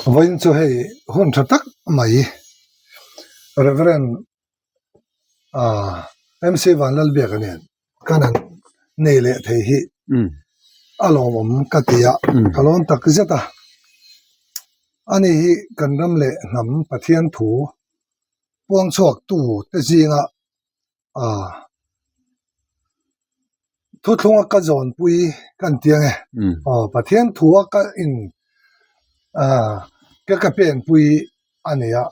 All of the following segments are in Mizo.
Vawiin chu hei hun tha tak mai Reverend ah MC Vanlalbiaka nen kan han nei leh thei hi a lawmawm ka ti a, ka lawm tak zet a. Ani hi kan ram leh hnam Pathian thu puang chhuak tu te zinga ah thuthlunga ka zawnpui ka an ti ang e aw Pathian thua ka in ah ka ka penpui a ni a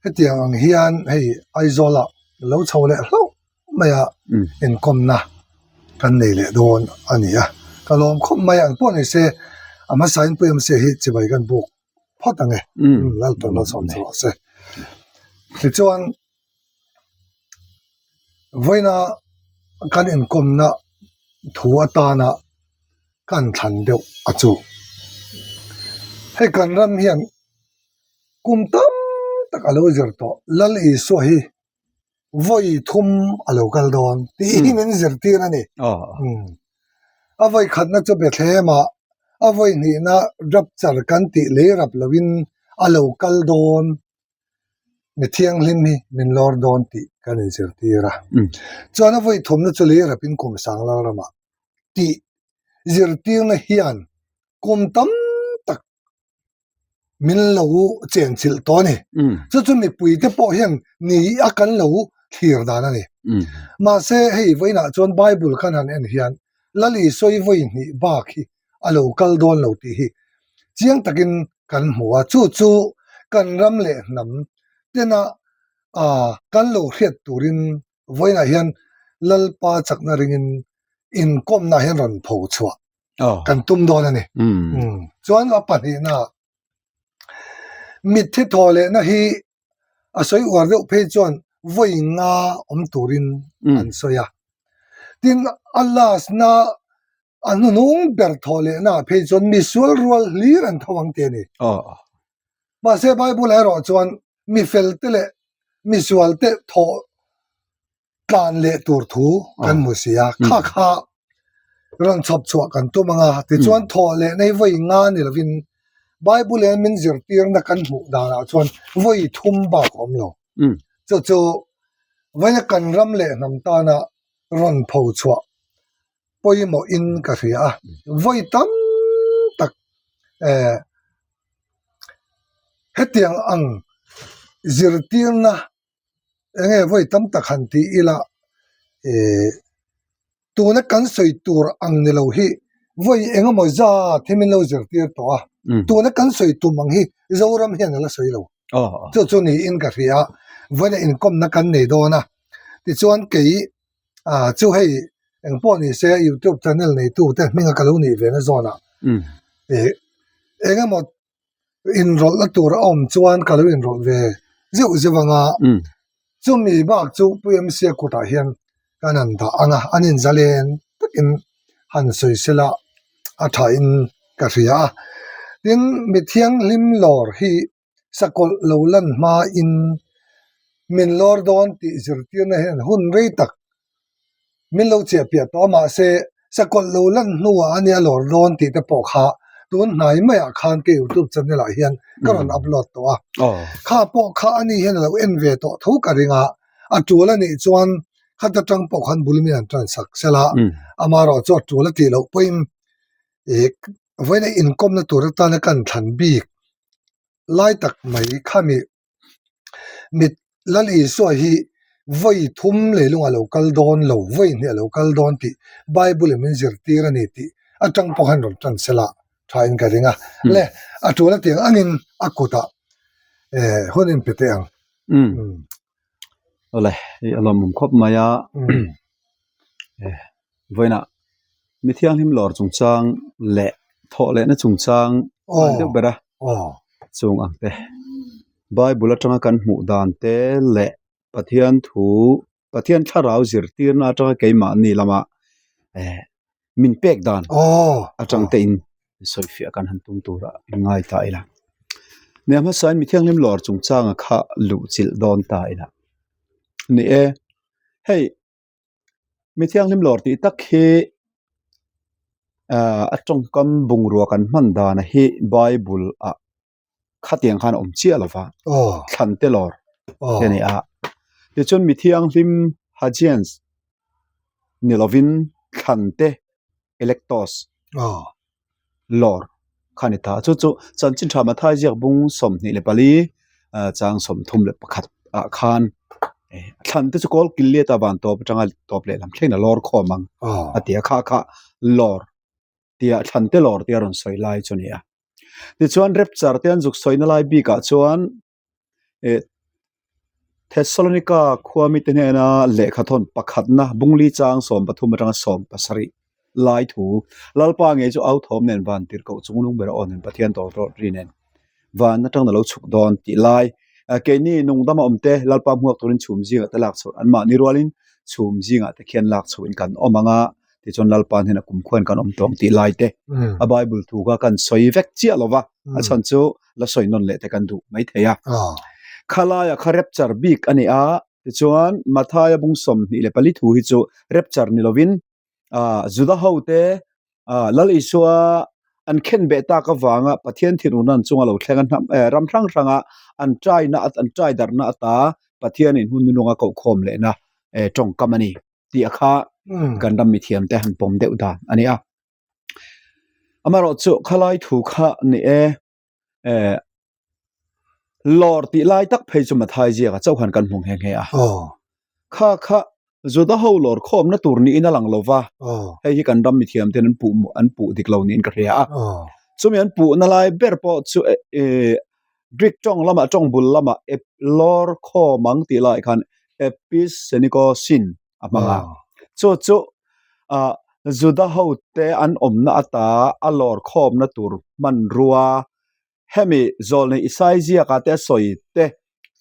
hetiang ang hian hei Aizawl ah lo chho leh hlauh mai a inkawmna kan nei leh dawn a ni a ka lawm khawp mai ang pawh ni se a hmasa in pawimawh se hi chibai kan buk phawt ang e Lalpa malsawm chu rawh se tichuan. Vawiina kan inkawmna thu atana kan thlan deuh a chu. Hei kan ram hian kum tam tak a lo zir tawh Lal Isua hi vawi thum a lo kal dawn tih hi min zirtir a ni. A vawi khatna chu Bethlehem ah a vawi hnihna rapture kan tih lei rap lovin a lo kal dawn. Mi thianghlim hi min lawr dawn tih kan inzirtir a. Chuan a vawi thumna chu lei rapin kum sang lal ramah tih zirtirna hian kum tam tak min lo chenchilh tawh a ni. Chu chu mipuite pawh hian ni a kan lo thlir dan a ni. Mahse hei vawiinah chuan Bible khan han en hian Lal Isua i vawi hnih bak hi a lo kal dawn lo tih hi chiang takin kan hmu a, chu chu kan ram leh hnam tena ah kan lo hriat turin vawiinah hian Lalpa chakna ringin inkawmna hian rawn pho chhuah kan tum dawn a ni. Chuan a pahnihna mitthi thaw lehna hi a sawi uar deuh phei chuan vawi nga awm turin an sawi a, tin a last na A hnunung ber thawh lehna ah phei chuan mi sual rual hlir an tho ang tih a ni. Mahse Bible ah erawh chuan mi fel te leh mi sual te thawh tlan leh tur thu kan hmu si a, kha kha rawn chhawp chhuah kan tum ang a, tichuan thawh leh nei vawi nga ni lovin Bible in min zirtirna kan hmuh danah chuan vawi thum bak a awm lo. Chu chu vawiina kan ram leh hnam tana rawn pho chhuah pawimawhin ka hria a, vawi tam tak eh hetiang ang zirtirna eng nge vawi tam tak han tih ila eh tuna kan sawi tur ang ni lo hi vawi eng emaw zat hi min lo zirtir tawh a, tuna kan sawi tum ang hi Zoram hian a la sawi lo. Chu chu niin ka hria a, vawiina inkawmna kan nei dawn a, tichuan kei Ah chu hei eng pawh ni se youtube channel neitu te hminga ka lo nih ve na zawn ah ih eng emaw inrawlh na tur a awm chuan ka lo inrawlh ve zeuh zeuh ang a chumi bak chu Pu MC a kutah hian kan han dah ang a an inzalen takin han sawi sela a thain ka hria a tin mi thianghlim lawr hi Sakawlh lo lan hmain min lawr dawn tih zirtirna hian hun rei tak min lo chiah piah tawh a, mahse sakawlh lo lan hnuah a nia lawr dawn tih te pawh kha tun hnai maiah khan ka youtube channel ah hian ka rawn upload tawh a, kha pawh kha ani hian a lo en ve tawh tho ka ring a, a tul a nih chuan khat atang pawh khan bul min han tan sak sela, amaherawh chu a tul a tih loh pawhin ih vawiin a inkawmna tur atana kan thlan bik lai tak mai khami mit Lal Isua hi vawi thum leilung a lo kal dawn lo, vawi hnih a lo kal dawn tih Bible in min zirtir a ni tih atang pawh khan rawn tan sela tha in ka ring a. Le a tul a tiang angin a kutah eh hun in pe teh ang. Awle hei a lawmawm khawp mai a eh vawiinah mi thianghlim lawr chungchang leh thawh lehna chungchang an deuh ber a chung ang te bible atanga kan hmuh dan te leh Pathian thu Pathian thlarau zirtirna atanga keimahni lama eh min pek dan atang te in sawifiah kan han tum tur a ngai ta ila. Nia hmasain mi thianghlim lawr chungchanga kha luh chilh dawn ta ila. Ni e, hei mi thianghlim lawr tih tak hi ah a tawngkam bungrua kan hman dan hi bible ah. Khatiang khan a awm chiah lo va, thlan te lawr te a ni a. Tichuan mi thianghlim Hagians ni lovin thlan te Electos lawr kha a ni ta. Chu chu chanchin tha Mathai ziak bung 24 chang 31 ah khan thlan te chu kawl kil let a van tawp atanga tawp leh lam thlengin a lawr khawm ang a ti a, kha kha lawr tia thlan te lawr tia rawn sawi lai chu a ni a. Tichuan rapture te an zuk sawina lai bikah chuan eh Thessalonica khua mite hnena lehkha thawn pakhatna bungli chang 13 atanga 17 lai thu Lalpa ngei chu au thawm nen van tirhkoh chung lung ber a aw nen Pathian tawlh rawt ri nen van atang na lo chhuk dawn tih lai keini nungdama awm te Lalpa hmuak turin chhum zingah te lak chhoh anmahni rualin chhum zingah te khian lak chhohin kan awm ang a. Tichuan Lalpa hnenah kumkhuan kan awm tawng tih lai te a Bible thu kha kan sawi vek chiah lo va, a chhan chu la sawi nawn leh te kan duh mai thei a. Khalaia kha rapture bik a ni a, tichuan Mathaia bung 24 thu hi chu rapture ni lovin Juda ho te Lal Isua an khenbeh tak avanga Pathian thinurna an chunga lo thleng a hnam ram hrang hranga an taina an tai darhna ata Pathianin hun nunga kohkhawm lehna tawngkam a ni. tih a kha kan ram mithiam te han pawm deuh dan a ni a. Amaherawh chu khalai thu kha ni e, eh, lawr tih lai tak phei chu Mathai ziaka chauh han kan hmu nghe nghe a. Kha kha Juda ho lawr khawmna tur niin a lang lo va, hei hi kan ram mithiam ten an puh an puh dik lo niin ka hria a. Chumi an puhna lai ber pawh chu eh, Greek tawng lamah tawng bul lamah ep lawr khawm ang tih laiah khan episenikosin a hmang a. Chu chu ah Juda hote an awmna ata a lawr khawmna tur hmanrua hemi zawlnei Isai ziaka te a sawi te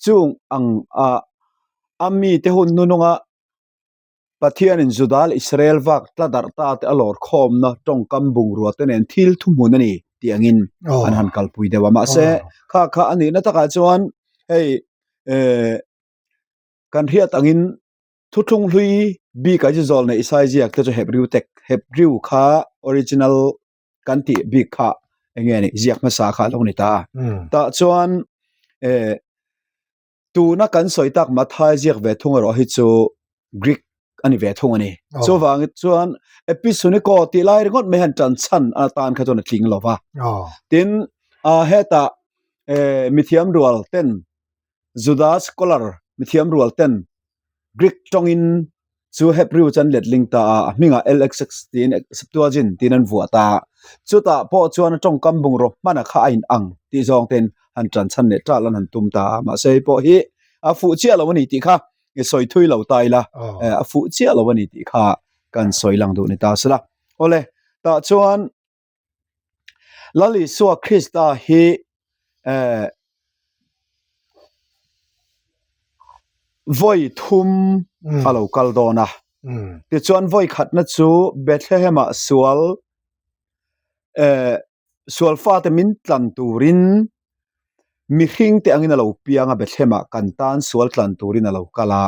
chung ang ah a mite hun hnununga Pathianin Juda leh Israel vak tla darh ta te a lawr khawmna tawngkam bungrua te nen thil thuhmun a ni tih angin an han kalpui deuh a. Mahse, kha kha a nihna takah chuan hei eh kan hriat angin thuthlung hlui bikah hi chu zawlnei Isai ziak te chu Hebrew tek Hebrew kha original kan tih bik kha eng nge ni ziak hmasa kha a lo ni ta a. Tah chuan eh Tuna kan sawi tak Mathai ziak ve thung erawh hi chu Greek a ni ve thung a ni. Chuvang chuan Episuniko tih lai ringawt mai hian tan chhan atan kha chuan a tling lo va. Tin, hetah mithiam rual ten Juda scholar mithiam rual ten Greek tawngin chu Hebrew chu an letling ta a, a hmingah LXX tiin Septuagint tiin an vuah ta a. Chutah pawh chuan a tawngkam bungraw hmana kha a inang tih zawng tein han tan chhan leh ṭal an han tum ta a. Mahse hei pawh hi a fuh chiah lo a ni tih kha i sawi thui lo ta ila, a fuh chiah lo a ni tih kha kan sawi lang duh ni ta sela. Awle, tah chuan Lal Isua Krista hi eh vawi thum a lo kal dawn a. Tichuan vawi khatna chu Bethlehem-ah sual eh sual fate min tlan turin mihring te angin a lo piang a Bethlehem-ah kan tan sual tlan turin a lo kal a.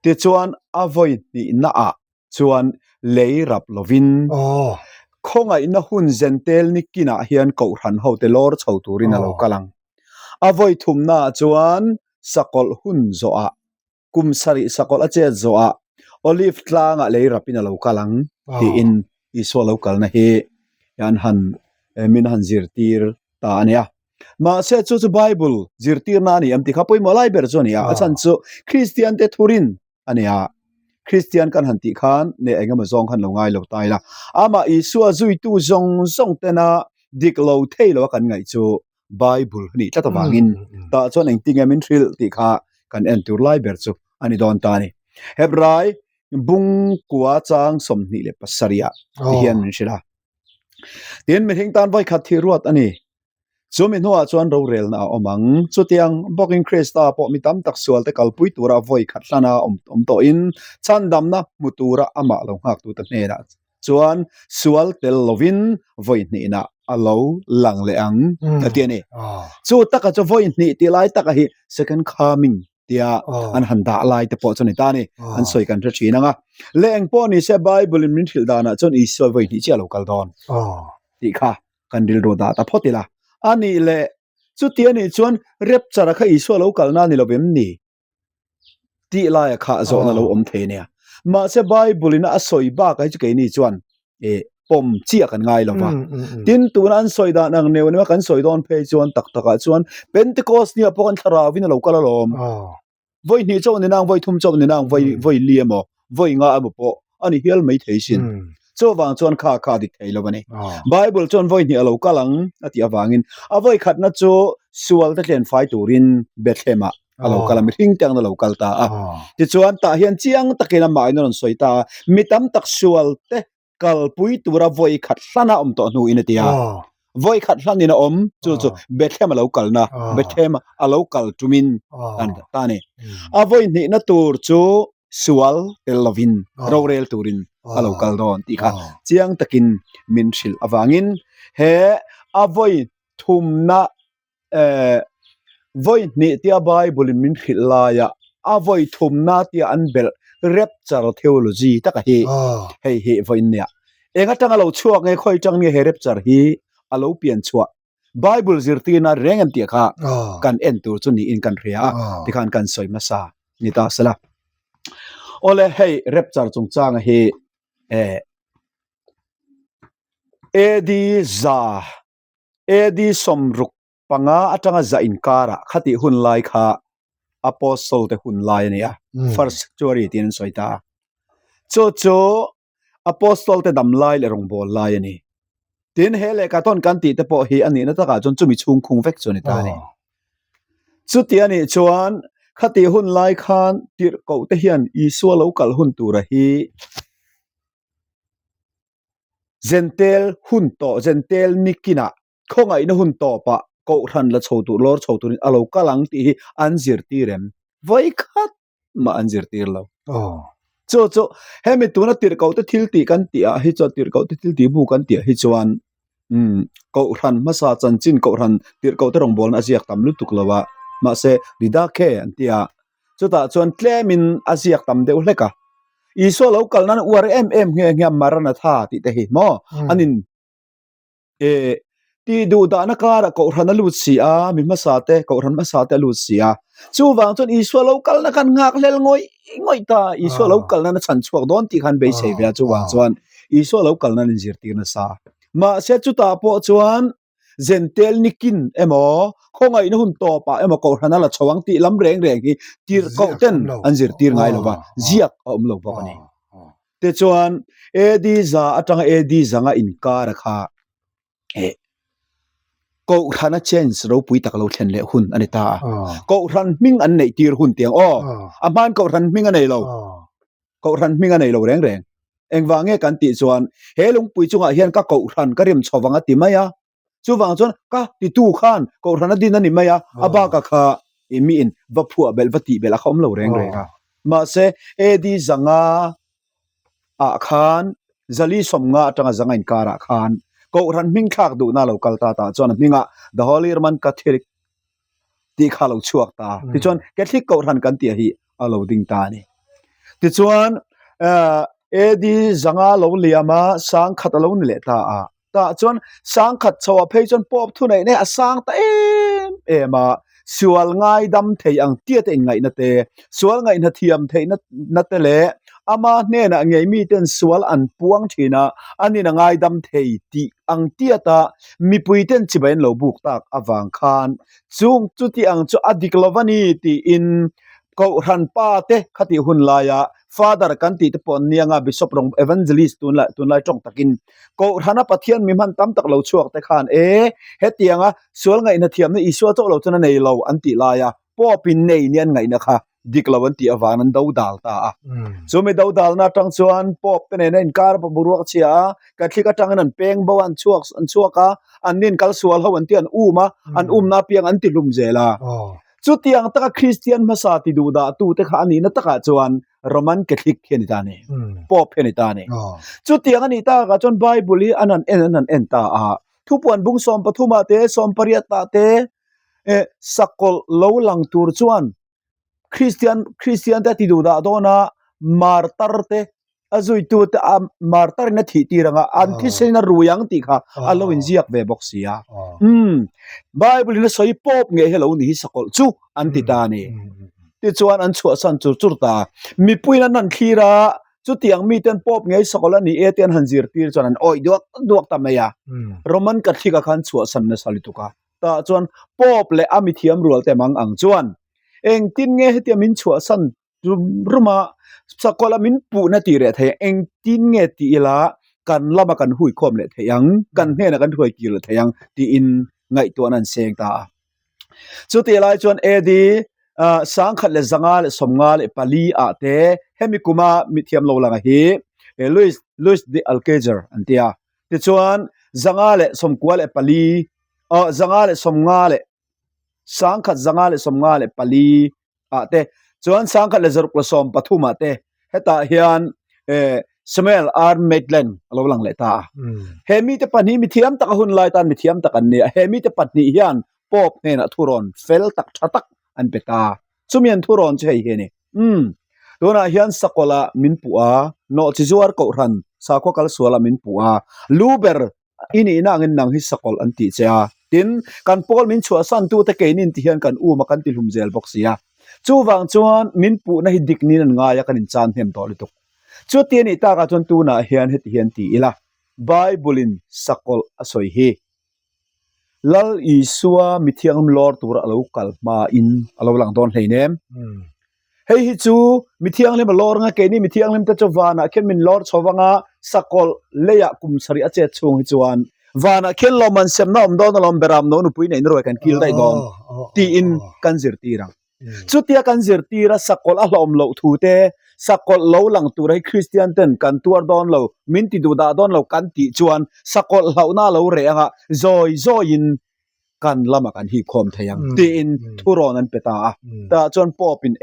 Tichuan a vawi hnihnaah chuan lei rap lovin khawngaihna hun zentel ni kinah hian kohhran hote lawr chho turin a lo kal ang. A vawi thumnaah chuan sakawlh hun zawhah, kum sarih sakawlh a chet zawhah Olive tlangah lei rapin a lo kal ang tiin Isua lo kalna hi an han min han zirtir ta a nia. Mahse chu chu Bible zirtirna a ni em tih kha pawimawh lai ber chu a ni a, a chhan chu Kristiante thurin a ni a. Kristian kan han tih khan ne eng emaw zawng khan lo ngai lo ta ila. Amah Isua zuitu zawng zawng tena dik lo thei lo a kan ngaih chu Bible a nih tlat avangin tah chuan engtin nge min hrilh tih kha kan en tur lai ber chu a ni dawn ta a ni. Hebrai bung kua chang 27 ah ti hian min hrilh a. Tin, mihring tan vawikhat thih ruat a ni. Chumi hnuah chuan rorelna a awm ang. Chutiang bawkin Krista pawh mi tam tak sualte kalpui tura vawi khat hlana awm awm tawhin chhandamna hmu tura amah lo nghaktute hnenah chuan sual tel lovin vawi hnihna a lo lang leh ang a ti a ni. Chu taka chu vawi hnih tih lai taka hi second coming tia an han dah lai te pawh chu ni ta ni an sawi kan hre thin anga leh eng pawh ni se Bible in min hrilh danah chuan Isua vawi hnih chiah lo kal dawn tih kha kan rilru dah ta phawt ila a nih leh. Chuti a nih chuan rapture-a kha Isua lo kalna a ni lo vem ni? Tih laia kha zawhna lo awm thei nia. Mahse Bible-in a sawi bakah hi chu keini chuan eh pawm chiah kan ngai lo va. Tin, tuna an sawi dan ang neuh neuha kan sawi dawn phei chuan tak takah chuan Pentecost nia pawh kan thlarauvin a lo kal alawm. Vawi hnih chauh ni nang, vawi thum chauh ni nang, vawi vawi li emaw, vawi nga emaw pawh a ni hial mai thei sin. Chuvang chuan kha kha a dik thei lo a ni. Bible chuan vawi hnih a lo kal ang a tih avangin a vawi khatna chu sual te tlen fai turin Bethlehem-ah a lo kal a, mihring te angin a lo kal ta a. Tichuan tah hian chiang takin amahin a rawn sawi ta a, mi tam tak sual te kalpui tura vawi khat hlana awm tawh hnuin a ti a. Vawi khat hlanin a awm, chu chu Bethlehem a lo kalna, Bethlehem a lo kal tumin an ta a ni. A vawi hnihna tur chu sual tel lovin rorel turin a lo kal dawn tih kha chiang takin min hrilh avangin he a vawi thumna eh, vawi hnih tia Bible in min hrilh laia a vawi thumna tia an belh rapture theology taka hi hei hi vawiin nia. Eng atanga lo chhuak nge khawi tang nge he rapture hi a lo pian chhuah Bible zirtirna reng em tih kha kan en tur chu niin kan hria a, tikhan kan sawi hmasa ni ta sela. Awle hei rapture chungchanga hi eh AD za AD 65 atanga za inkarah khatih hun lai kha Apostle te hun lai a ni a, first century tiin an sawi ta a. Chu chu Apostle te dam lai leh rawngbâwl lai a ni. Tin, he lehkha tawn kan tih te pawh hi a nihna takah chuan chumi chhung khung vek chu a ni ta a ni. Chuti a nih chuan khatih hun lai khan tirhkoh te hian Isua lo kal hun tura hi Zentel hun tawh, Zentel nikinah khawngaihna hun tawpah Kohhran la chho tur, lawr chho turin a lo kal ang tih hi an zirtir em? Vawikhat mah an zirtir lo. Chu chu hemi tuna tirhkohte thil tih kan tih ah hi chuan tirhkohte thil tih bu kan tih ah hi chuan umm Kohhran hmasa chanchin Kohhran tirhkohte rawngbawlna a ziak tam lutuk lo a, mahse Didakhe an ti a, Chutah chuan tlemin a ziak tam deuh hlek a. Isua lo kal nan uar em em nghe nghe a Maranatha tih te hi maw an in e tih duh dahna karah kohhran a lut si a, mi hmasa te kohhran hmasa te a lut si a. Chuvang chuan Isua lo kalna khan nghak hlel ngawih ngawih ta a, Isua lo kal nan a chhan chhuak dawn tih khan beisei ve a, chuvang chuan Isua lo kal nan inzirtir nasa. Mahse chutah pawh chuan Zentel nikin emaw, khawngaihna hun tawpah emaw kohhran a la chho ang tih lam reng reng hi tirhkoh ten an zirtir ngai lo va, ziak a awm lo bawk a ni. Tichuan, AD za atanga AD zanga inkara kha eh kohhrana change ropui tak lo thlen leh hun a ni ta a. Kohhran hming an neih tir hun tiang aw, a hmain kohhran hming a nei lo. Kohhran hming a nei lo reng reng. Engvang nge kan tih chuan he lungpui chungah hian ka kohhran ka rim chho vang a ti mai a, chuvang chuan ka titu khan kohhran a din a ni mai a, a baka kha miin va phuah belh va tih belh a kha awm lo reng reng a. Mahse AD zanga ah khan Zali 50 atanga zanga inkarah khan kohhran hming thlak duhna a lo kal ta tah chuan a hmingah The Holy Roman Catholic tih kha a lo chhuak ta. Tichuan Catholic Kohhran kan tih hi a lo ding ta a ni. Tichuan AD zanga lo liam a, sangkhat a lo ni leh ta a. Tah chuan sangkhat chho ah phei chuan Pope thuneih na hi a sang ta em em a, sual ngaidam thei ang tiat a inngaihna te, sual ngaihna thiam theihna na te leh ama hnenah ngei miten sual an puang thin a, anin a ngaidam thei tih ang tiat a mipuiten chibai an lo buk tak avang khan chung chuti ang chu a dik lo a ni tiin Kohhran pa te khatih hun laia Father kan tih te pawh an nia nga Bishop rawng Evangelist tunlai tunlai tawng takin Kohhrana Pathian mi hman tam tak lo chhuak te khan e hetianga sual ngaihna thiamna Isua chauh lo chuan a nei lo an tih laia Pope in nei nia an ngaihna kha dik lo an tih avangin an do dal ta a. Chumi do dalna atang chuan Pope te nena inkar boruak a chhia a, Catholic atangin an peng bo a, an chhuak an chhuak a, an nin kal sual ho an ti an um a, an umna apiang an ti hlum zel a. Chutiang taka Kristian hmasa ti duh dah tu te kha a nihna takah chuan Roman Catholic hi a ni ta a ni, Pope hi a ni ta a ni. Chutiang a nih takah chuan Bible hi an han en an han en ta a, thupuan bung sawmpathumah te sawmpariatah te eh sakawlh lo lang tur chuan Kristian Kristian te a ti duh dah dawn a, martar te a zuitu te a martar in a thih tir ang a, an thisen in a rui ang tih kha a lo inziak ve bawk si a. Umm, Bible in a sawi pawp nge hi lo ni hi sakawlh chu an ti ta a ni. Tichuan an chhuahsan chur chur ta. Mipuiin an han thlir a, chutiang miten pawp ngei sakawlh a ni e tih an han zirtir chuan an awih duak duak ta mai a. Roman Catholic a khan chhuahsan nasa lutuk a. Tah chuan pawp leh a mithiam rual te mang ang chuan engtin nge hetia min chhuahsan rum rum a, sakawlh a min puhna tih reh theih ang, engtin nge tih ila kan lama kan hui khawm leh theih ang, kan hnenah kan hruai kir leh theih ang tiin ngaihtuahna an seng ta a. Chutih lai chuan AD 1954 ah te hemi kuma mithiam lo langa hi Louis Louis de Alcazer an ti a. Tichuan 594 554 ah te chuan 1613 ah te hetah hian Samuel R. Maitland a lo lang leh ta a. He mite pahnih mithiam tak a hun lai tan mithiam tak an ni a. He mite pahnih hian Pope hnenah thurawn fel tak tha tak an pe ta. Chumi an thurawn chu hei hi a ni. Umm. Tunah hian Sakawlh-ah min puh a, Nawhchizuar Kohhran sakhua kalsualah min puh a, lu ber I nihna angin nang hi sakawlh an tih che a, tin, kan pawl min chhuahsan tute keinin ti hian kan um a kan ti hlum zel bawk si a. Chuvang chuan min puhna hi dik niin an ngai a kan inchan hnem tawh lutuk. Chuti a nih takah chuan tunah hian heti hian ti ila, Bible-in sakawlh a sawi hi Lal Isua mithianghlim lawr tura a lo kal hmain a lo lang dawn hleinem. Hei hi chu mi thianghlim a lawr anga keini mi thianghlim te chu vanah khian min lawr chho vanga sakawlh leiah kum sarih a chet chhung hi chuan vanah khian lawmman semna awm dawn alawm beram no nupui neihna ruai kan kil daih dawn tiin kan zirtir ang. Chutia kan zirtir a sakawlh a hlawm loh thu te sakawlh lo lang tura hi Kristian ten kan tuar dawn lo min ti duh dah dawn lo kan tih chuan sakawlh hlauhna a lo reh anga zawi zawiin kan lamah kan hip khawm thei ang tiin thurawn an pe ta a. Tah chuan Pope in e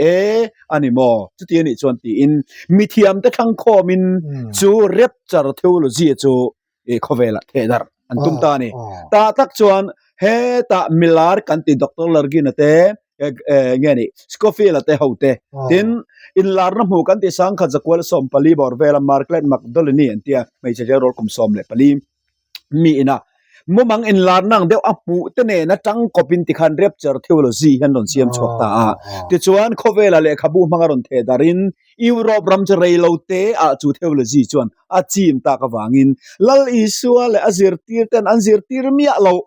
a ni maw? Chuti a nih chuan tiin mithiamte thlang khawmin chu rapture theology chu khawvelah thehdarh an tum ta a ni. Tah tak chuan hetah milar kan ti Doctor Largina te nge ni Scofield-a te ho te tin inlarna hmuh kan ti sangkhat zakual 14 bawr vela Margaret Magdalene an tia hmeichhe ṭialrawl kum 14 mi ina mumang inlarna ang deuh a hmuh te nena tangkawpin tikhan rapture theology hian rawn siam chhuak ta a. Tichuan khawvela lehkhabu hmanga rawn theh darin Europe ram chu rei lo te ah chu theology chuan a chim tak avangin Lal Isua leh a zirtir ten an zirtir miah loh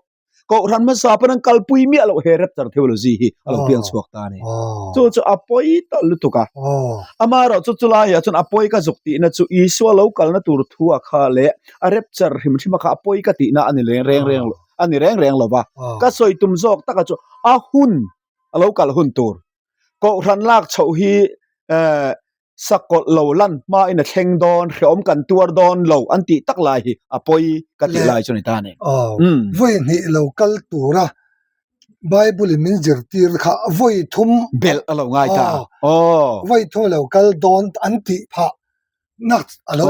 Kohhran hmasa pawn an kalpui miah loh he rapture theology hi a lo piang chhuak ta a ni. Chu chu a pawi ta lutuk a. Amaherawh chu chulaiah chuan a pawi ka zuk tihna chu Isua lo kalna tur thu a kha leh a rapture hrim hrim a kha a pawi ka tihna a ni reng reng a ni reng reng lo va. Ka sawi tum zawk taka chu a hun a lo kal hun tur Kohhran lak chhoh hi sakawlh lo lan hmain a thleng dawn, hreawm kan tuar dawn lo an tih tak lai hi a pawi ka tih lai chu a ni ta a ni. Vawi hnih lo kal tura Bible in min zirtir kha vawi thum belh a lo ngai ta. Vawi thum lo kal dawn an tih phah nak a lo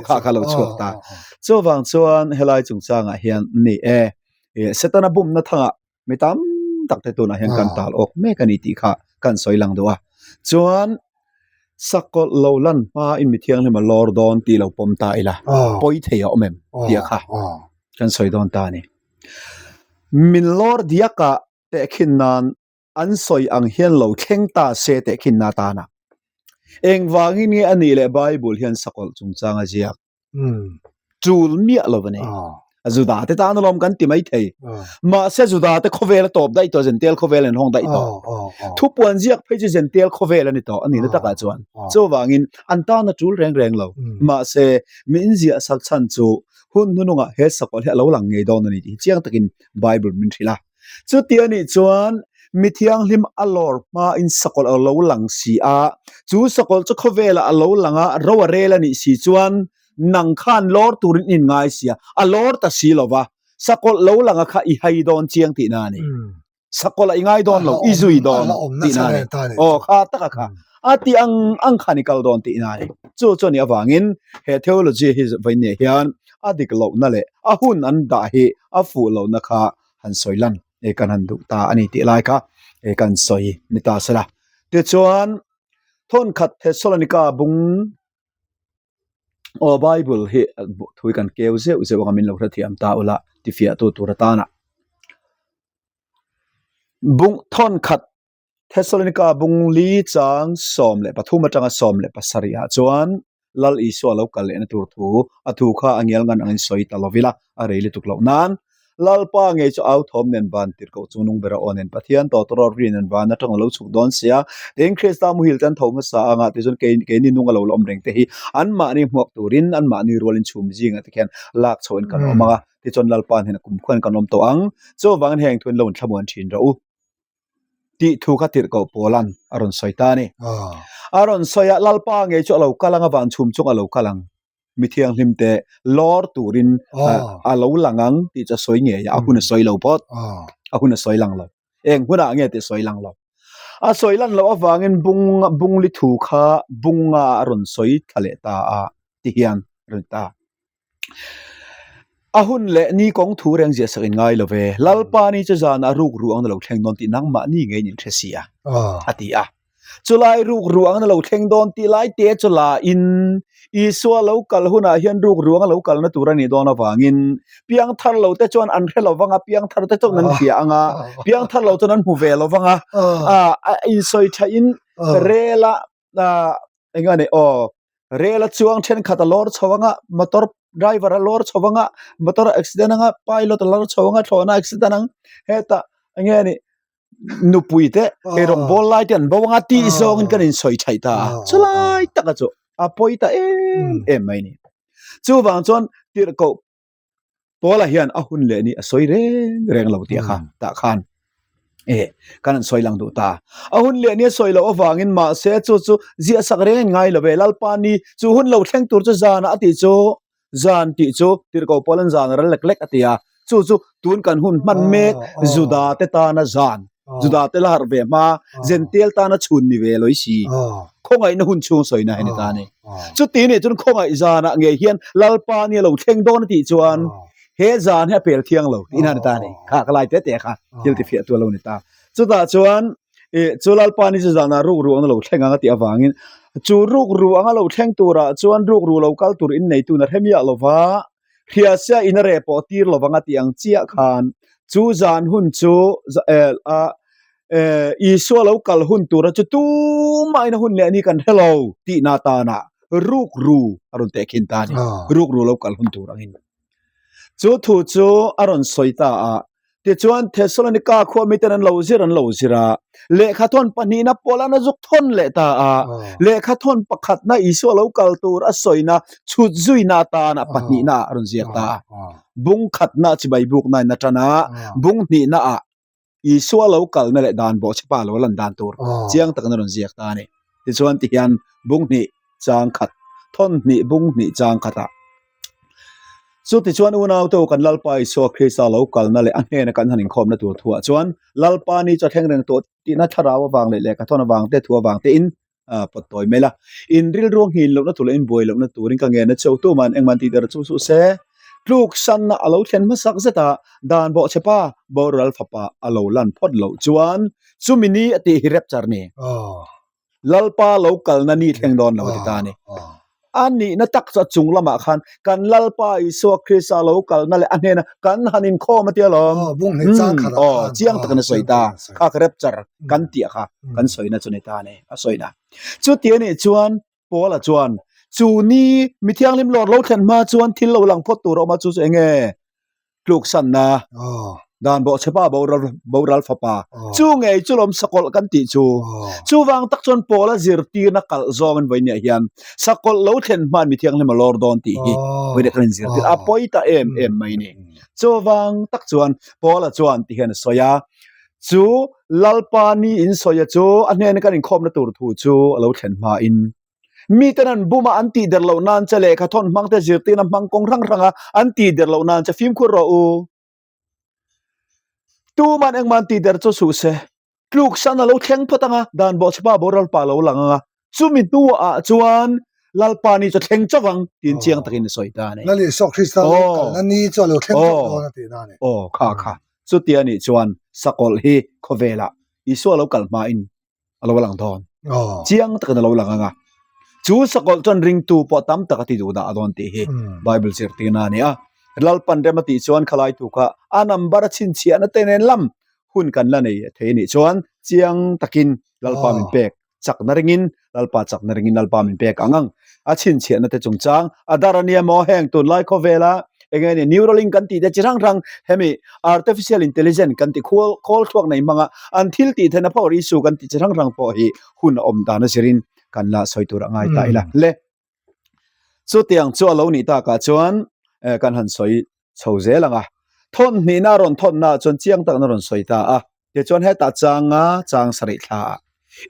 kha kha lo chhuak ta. Chuvang chuan helai chungchangah hian ni e, Setana bumna thangah Mi tam tak te tunah hian kan tal awk mek a ni tih kha kan sawi lang duh a. Chuan sakawlh lo lan hmain mi thianghlim a lawr dawn tih lo pawm ta ila pawi thei a awm em tih a kha kan sawi dawn ta a ni. Min lawr diakah tehkhin nan an sawi ang hian lo thleng ta se tehkhin na tana engvangin nge a nih leh Bible hian sakawlh chungchang a ziak Tul miah lo a ni. Juda te tan alawm kan ti mai thei. Mahse Juda te khawvel a tawp daih tawh, Zentel khawvel an hawng daih tawh. Thupuan ziak phei chu Zentel khawvel a ni tawh a nihna takah chuan. Chuvangin an tan a tul reng reng lo. Mahse min ziah sak chhan chu hun hnunungah he sakawlh hi a lo lang ngei dawn a ni tih hi chiang takin Bible min hrilh a. Chuti a nih chuan mi thianghlim a lawr hmain sakawlh a lo lang si a, chu sakawlh chu khawvelah a lo lang a, ro a rel a nih si chuan nang khan lawr turin i inngai si a, a lawr ta si lo va, sakawlh lo langa kha i hai dawn chiang tihna a ni. Sakawlh a i ngai dawn lo, i zui dawn tihna a ni. Aw kha taka kha a ti ang ang khan i kal dawn tihna a ni. Chu chu a nih avangin he theology hi vawiin hian a dik lohna leh a hun an dah hi a fuh lohna kha han sawi lan e kan han duh ta a ni tih lai kha e kan sawi ni ta sela. Tichuan thawnkhat Thessalonica bung aw Bible hi thui kan keu zeuh zeuh anga min lo hrethiam ta ula tifiahtu tur atana. Bung thawn khat Thessalonika bung li chang 13 atanga 17 ah chuan Lal Isua lo kal lehna tur thu a thu kha a ngial ngan angin sawi ta lovila a rei lutuk loh nan Lalpa ngei chu au thawm nen van tirhkoh chung nung bera aw nen Pathian tawtawrawt ri nen van atang a lo chhuk dawn sia tin Krista muhil te an tho hmasa anga tichuan kei keini nung a lo la awm reng te hi anmahni hmuak turin anmahni rualin chhum zingah te khian lak chhohin kan awm anga tichuan Lalpa hnenah kumkhuan kan awm tawh ang chuvangin heng thuin lo inthlamuan thin rawh u. Tih thu kha tirhkoh Paula'n a rawn sawi ta a ni. A rawn sawi a, Lalpa ngei chu a lo kal ang a, van chhum chung a lo kal ang. Mi thianghlim te lawr turin a lo lang ang tih chu a sawi ngei a, a hun a sawi lo phawt. A hun a sawi lang lo. Eng hunah nge tih a sawi lang lo. A sawi lan loh avangin bung bungli thu kha bunga a rawn sawi thla leh ta a ti hian a rawn ti ta. A hun leh ni kawng thu reng ziah sak in ngai lo ve. Lalpa ni chu zanah ruk ruh ang na lo thleng dawn tih nangmahni ngeiin in hre si a, a ti a. Chulai ruk ruh ang na lo thleng dawn tih lai te chu la in Isua lo kal hunah hian ruk ruang a lo kalna tur a nih dawn avangin piangthar lo te chuan an hre lo vang a, piangthar te chuan an hria ang a, piangthar lo chuan an hmu ve lo vang a, a insawi thain rela eng a ni aw rel a chuang thenkhat a lawr chho anga motor driver a lawr chho anga motor a accident anga pilot a lawr chho anga thlawhna a accident ang hetah eng nge ni nupui te eirawng bawl lai te an bo anga tih zawngin kan insawi thaih ta a chulai taka chu a pawi ta em em mai a ni chuvang chuan tirhkoh Paula hian a hun leh ni a sawi reng reng lo tih a kha tah khan e kan an sawi lang duh ta. A hun leh ni a sawi loh avangin mahse chu chu ziah sak reng in ngai lo ve. Lalpa ni chu hun lo thleng tur chu zanah a tih chu zan tih chu tirhkoh Paula'n zan a ral lek lek a ti a. Chu chu tun kan hun hman mek Juda te tana zan Juda te la harh ve hma, Jentail tana chhun ni ve loi si. Khawngaihna hun chhung sawina hi ni ta a ni. Chuti nih chuan khawngaih zanah ngei hian Lalpa ni a lo thleng dawn a tih chuan he zan hi a pel thiang lo tihna a ni ta a ni. Kha ka lai te te kha thil ti fiah tu a lo ni ta. Chutah chuan chu Lalpa ni chu zanah rukru ang a lo thleng ang a tih avangin chu rukru ang a lo thleng turah chuan rukru lo kal tur inneitu na hre miah lova Hriasia in a reh pawh tir lo vang a tih ang chiah khan chu zan hun chu a Isua lo kal hun tura chu tumahin a hun leh ni kan hre lo tihna tana rukru a rawn tehkhin ta a ni. Rukru lo kal hun tur angin. Chu thu chu a rawn sawi ta a. Tichuan, Thessalonika khua miten an lo zir an lo zir a, lehkhathawn pahnihna Paula'n a zuk thawn leh ta a. Lehkhathawn pakhatna Isua lo kal tur a sawina chhut zuina atana pahnihna ah a rawn ziak ta a. Bung khatna chibai bukna in a tan a, bung hnihna ah Isua lo kalna leh dan bawhchhepa lo lan dan tur chiang takin a rawn ziak ta a ni. Tichuan tihian bung hnih chang khat, thawn hnih bung hnih chang khatah Chutichuan unaute u kan Lalpa Isua Krista lo kalna leh a hnena kan han inkhawmna tur thuah chuan Lalpa ni chu a thleng reng tawh tihna thlarau avang leh lehkhathawn avang te thu avang tein pawt tawi mai la. In rilru nghin lohna tur leh in buai lohna turin ka ngen a cheu tuman engman tih der chu suh se. Tluksanna a lo thlen hmasak zet a, dan bawhchhepa boral fapa a lo lan phawt loh chuan chumi ni a tih hi rapture ni. Lalpa lo kalna ni thleng dawn lo a ti ta a ni. A nihna tak chu a chung lamah khan kan Lalpa Isua Krista lo kalna leh a hnena kan han inkhawm a tia lawm. Aw, chiang takin a sawi ta. Kha ka rapture kan tih kha kan sawina chu ni ta a ni, a sawina. Chuti a nih chuan Paula chuan chu ni mi thianghlim lawr lo thlen hma chuan thil lo lang phawt tur a awm a, chu chu eng nge? Tluksanna, dan bawhchhepa boral boral fapa, chu ngei chu lawm sakawlh kan tih chu. Chuvang tak chuan Paula zirtirna kalh zawngin vawinia hian sakawlh lo thlen hman mi thianghlim a lawr dawn tih hi vawinia kan inzirtir a pawi ta em em mai ni. Chuvang tak chuan Paula chuan ti hian a sawi a, chu Lalpa ni in sawia chu a hnena kan inkhawmna tur thu chu a lo thlen hmain Miten an bum a, an tih der loh nan che lehkha thawn hmang te zirtirna hmang kawng hrang hrang a, an tih der loh nan che fimkhur rawh u. Tuman engmah an tih der chu suh se. Tluksan a lo thleng phawt ang a, dan bawhchhepa boral pa lo lang ang a, chumi hnuah chuan Lalpa ni chu thleng chauh ang tiin chiang takin a sawi ta a ni. Lal Isua Krista lo kalna ni chu a lo thleng chauh dawn a tihna a ni. Aw, kha kha. Chutia nih chuan sakawlh hi khawvelah Isua lo kal hmain a lo lang dawn. Chiang takin a lo lang ang a. Chu sakawlh chuan ringtu pawh tam tak a ti duh dah dawn tih hi Bible zirtirna a ni a. Lalpan rem a tih chuan khalai tu kha a number a chhinchhiahna te nen lam. Hun kan la nei thei a nih chuan chiang takin Lalpa min pek chakna ringin Lalpa chakna ringin Lalpa min pek ang ang. A chhinchhiahna te chungchang a dar a nia maw heng tunlai khawvela eng nge ni Neuralink kan tih te chi hrang hrang hemi artificial intelligence kan tih khawl khawl thluak nei hmanga an thil tih theihna power issue kan tih chi hrang hrang pawh hi hun a awm dan a zirin kan la sawi tur a ngai ta ila le. Chutiang chu a lo nih takah chuan kan han sawi chho zel ang a. Thawn hnihna a rawn thawnna ah chuan chiang takna a rawn sawi ta a. Tichuan hetah changa chang sarih thla ah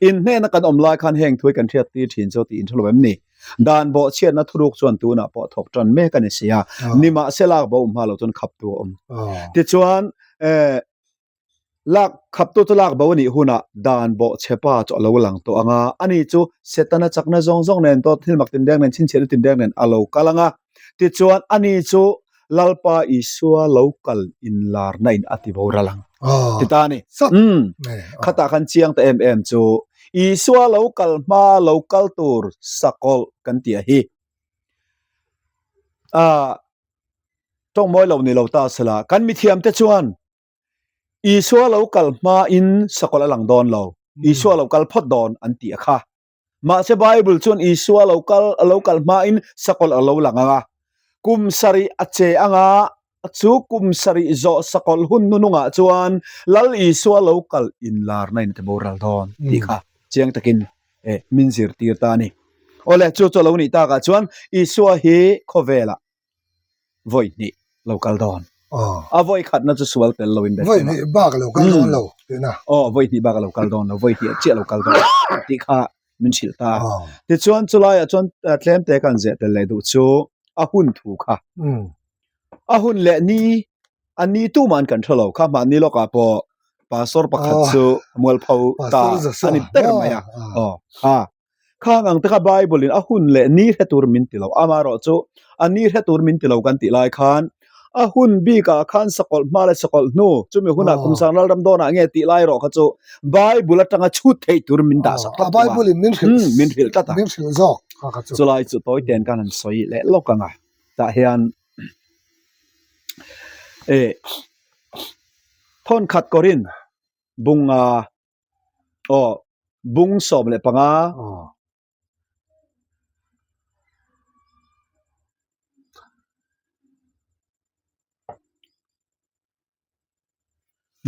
inhnehna kan awm lai khan heng thuai kan hriat tir thin chu tih inhre lo em ni? Dan bawhchhiatna thuruk chuan tunah pawh thawk tan mek a ni si a, nimahse lak bo hma lo chuan khaptu a awm. Tichuan Lak khaptu chu lak bo a nih hunah dan bawh chhepa chu a lo lang tawh ang a, ani chu Setana chakna zawng zawng nen tawh thil mak tinreng nen chhinchhiahna tinreng nen a lo kal ang a, tichuan ani chu Lalpa Isua lo kal inlarna in a ti boral ang ti ta a ni. Umm, khatah khan chiang ta em em chu Isua lo kal hma lo kal tur sakawlh kan tih a hi. Ah, tawng mawi lo ni lo ta sela, kan mithiamte chuan Isua lo kal hmain sakawlh a lang dawn lo, Isua lo kal phawt dawn an ti a kha. Mahse Bible chuan Isua lo kal a lo kal hmain sakawlh a lo lang ang a, kum sarih a che ang a, chu kum sarih zawh sakawlh hun hnunungah chuan Lal Isua lo kal inlarna in a ti boral dawn tih kha chiang takin min zirtir ta a ni. Awle, chu chu a lo nih takah chuan Isua hi khawvelah vawi hnih lo kal dawn. A vawi khatna chu sual tel lo in bet Vawi hnih bak a lo kal dawn lo tihna. Aw, vawi hnih bak a lo kal dawn lo, vawi hnih chiah a lo kal dawn tih kha min hrilh ta. Tichuan chulaiah chuan tlem te kan zeh tel leh duh chu a hun thu kha. A hun leh ni, a ni tuman kan hre lo kha mahni lawkah pawh pastor pakhat chu mualpho ta a ni ber mai a. Aw, kha Khang ang te kha Bible in a hun leh ni hre tur min ti lo. Amaherawh chu a ni hre tur min ti lo kan tih lai khan a hun bikah khan sakawlh hma leh sakawlh hnu chumi hunah kum sang lalram dawnah nge tih lai erawh kha chu Bible atanga chhut theih tur min dah sak tlat thung a. Bible in min hrilh min hrilh tlat a. Min hrilh zawk kha kha chu. Chulai chu tawi ten kan han sawi leh lawk ang a. Tah hian e thawnkhat kawrin bunga Aw, bung 15.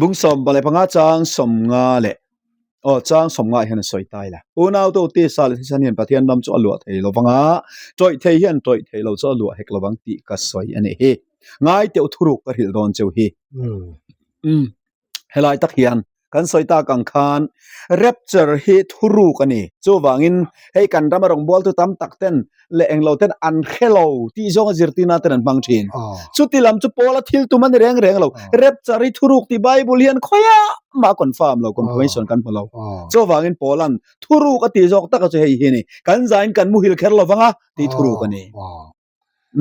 Bung 15 chang 50 leh aw chang 50 hian a sawi ta ila. Unau te tisa leh thisen hian Pathian ram chu a luah thei lo vang a, tawih thei hian tawih thei lo chu a luah hek lo vang tih ka sawi a nih hi. Ngai teuh thuruk ka hrilh dawn cheu hi. Umm. Helai tak hian kan sawi tak ang khan rapture hi thuruk a ni. Chuvangin hei kan rama rawngbawltu tam tak ten leh englo ten an hre lo tih zawnga zirtirna ten an hmang thin. Chuti lam chu Paula thil tum a ni reng reng lo. Rapture hi thuruk tih Bible hian khawiah mah a confirm lo, confirmation kan hmu lo. Chuvangin Paula'n thuruk a tih zawk taka chu hei hi a ni. Kan zain kan muhil kher lo vang a tih thuruk a ni.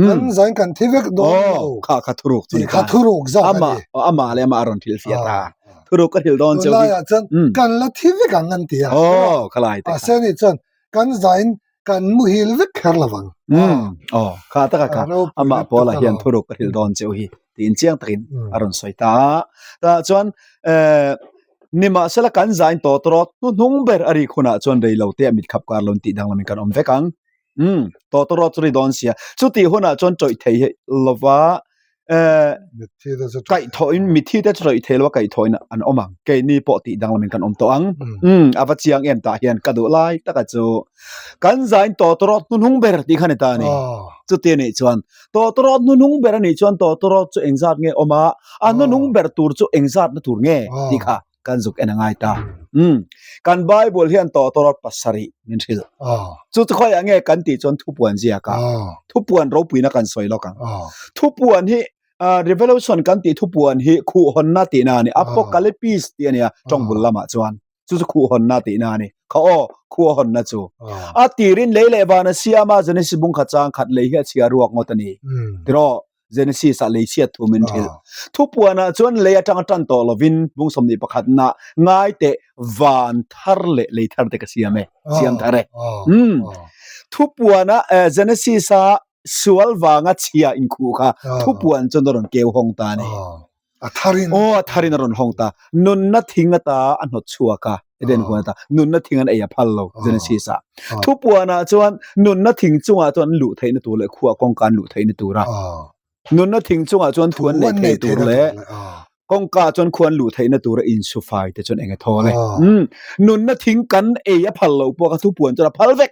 Kan zain kan thi vek dawn lo. Kha kha thuruk chu ni ta. Kha thuruk zawk a ni. Ama leh ama a rawn hrilh fiah ta. Thuruk ka hrilh dawn chu. Tunlaiah chuan kan la thi vek ang an ti a. Aw kha lai te kha. Mahse ni chuan kan zain kan muhil vek kher lo vang. Aw kha taka kha amah Paula hian thuruk ka hrilh dawn cheu hi tiin chiang takin a rawn sawi ta a. Tah chuan nimahsela kan zain tawtawrawt hnuhnung ber a rik hunah chuan rei lo te a mitkhap kar lo in tih danglamin kan awm vek ang. Umm, tawtawrawt chu ri dawn sia. Chutih hunah chuan tawih thei lova eh kaihthawhin mitthi te chu tawih thei lova kaihthawhin an awm ang. Keini pawh tih danglamin kan awm tawh ang. Umm, a va chiang em tah hian ka duh lai taka chu kan zain tawtawrawt hnuhnung ber tih kha ni ta a ni. Chuti a nih chuan tawtawrawt hnuhnung ber a nih chuan tawtawrawt chu engzat nge awm a, a hnuhnung ber tur chu engzatna tur nge tih kha kan zuk en a ngai ta. Umm, kan Bible hian tawtawrawt pasarih min hrilh. Chu chu khawiah nge kan tih chuan thupuan ziak a, thupuan ropuina kan sawi lawk ang. Thupuan hi Revelation kan tih thupuan hi khuhhawnna tihna a ni, Apocalypse tih a nia tawngbul lamah chuan. Chu chu khuhhawnna tihna a ni. Kha aw, khuahhawnna chu. A tirin lei leh van a siam a, Genesis bung khat chang khat lei hi a chhia ruak ngawt a ni. Tiraw? Genesis ah lei chhiat thu min hrilh. Thupuan ah chuan lei atanga tan tawh lovin bung 21 ah ngai teh van thar leh lei thar te ka siam e, siam thar e. Umm. Thupuan ah Genesis ah sual vanga chhia inkhuh kha thupuan chuan a rawn keu hawng ta a ni. A tharin. Aw, a tharin a rawn hawng ta. Nunna thing ata a hnawt chhuak a, Eden huan ata nunna thing an ei a phal lo, Genesis ah. Thupuanah chuan nunna thing chungah chuan an luh theihna tur leh khuah kawngka an luh theihna tur a. Nunna thing chungah chuan thu an neih theih tur leh kawngka chuan khu an luh theihna tura insufai te chuan eng e thawl e. Nunna thing kan ei a phal lo pawh kha thupuan chuan a phal vek.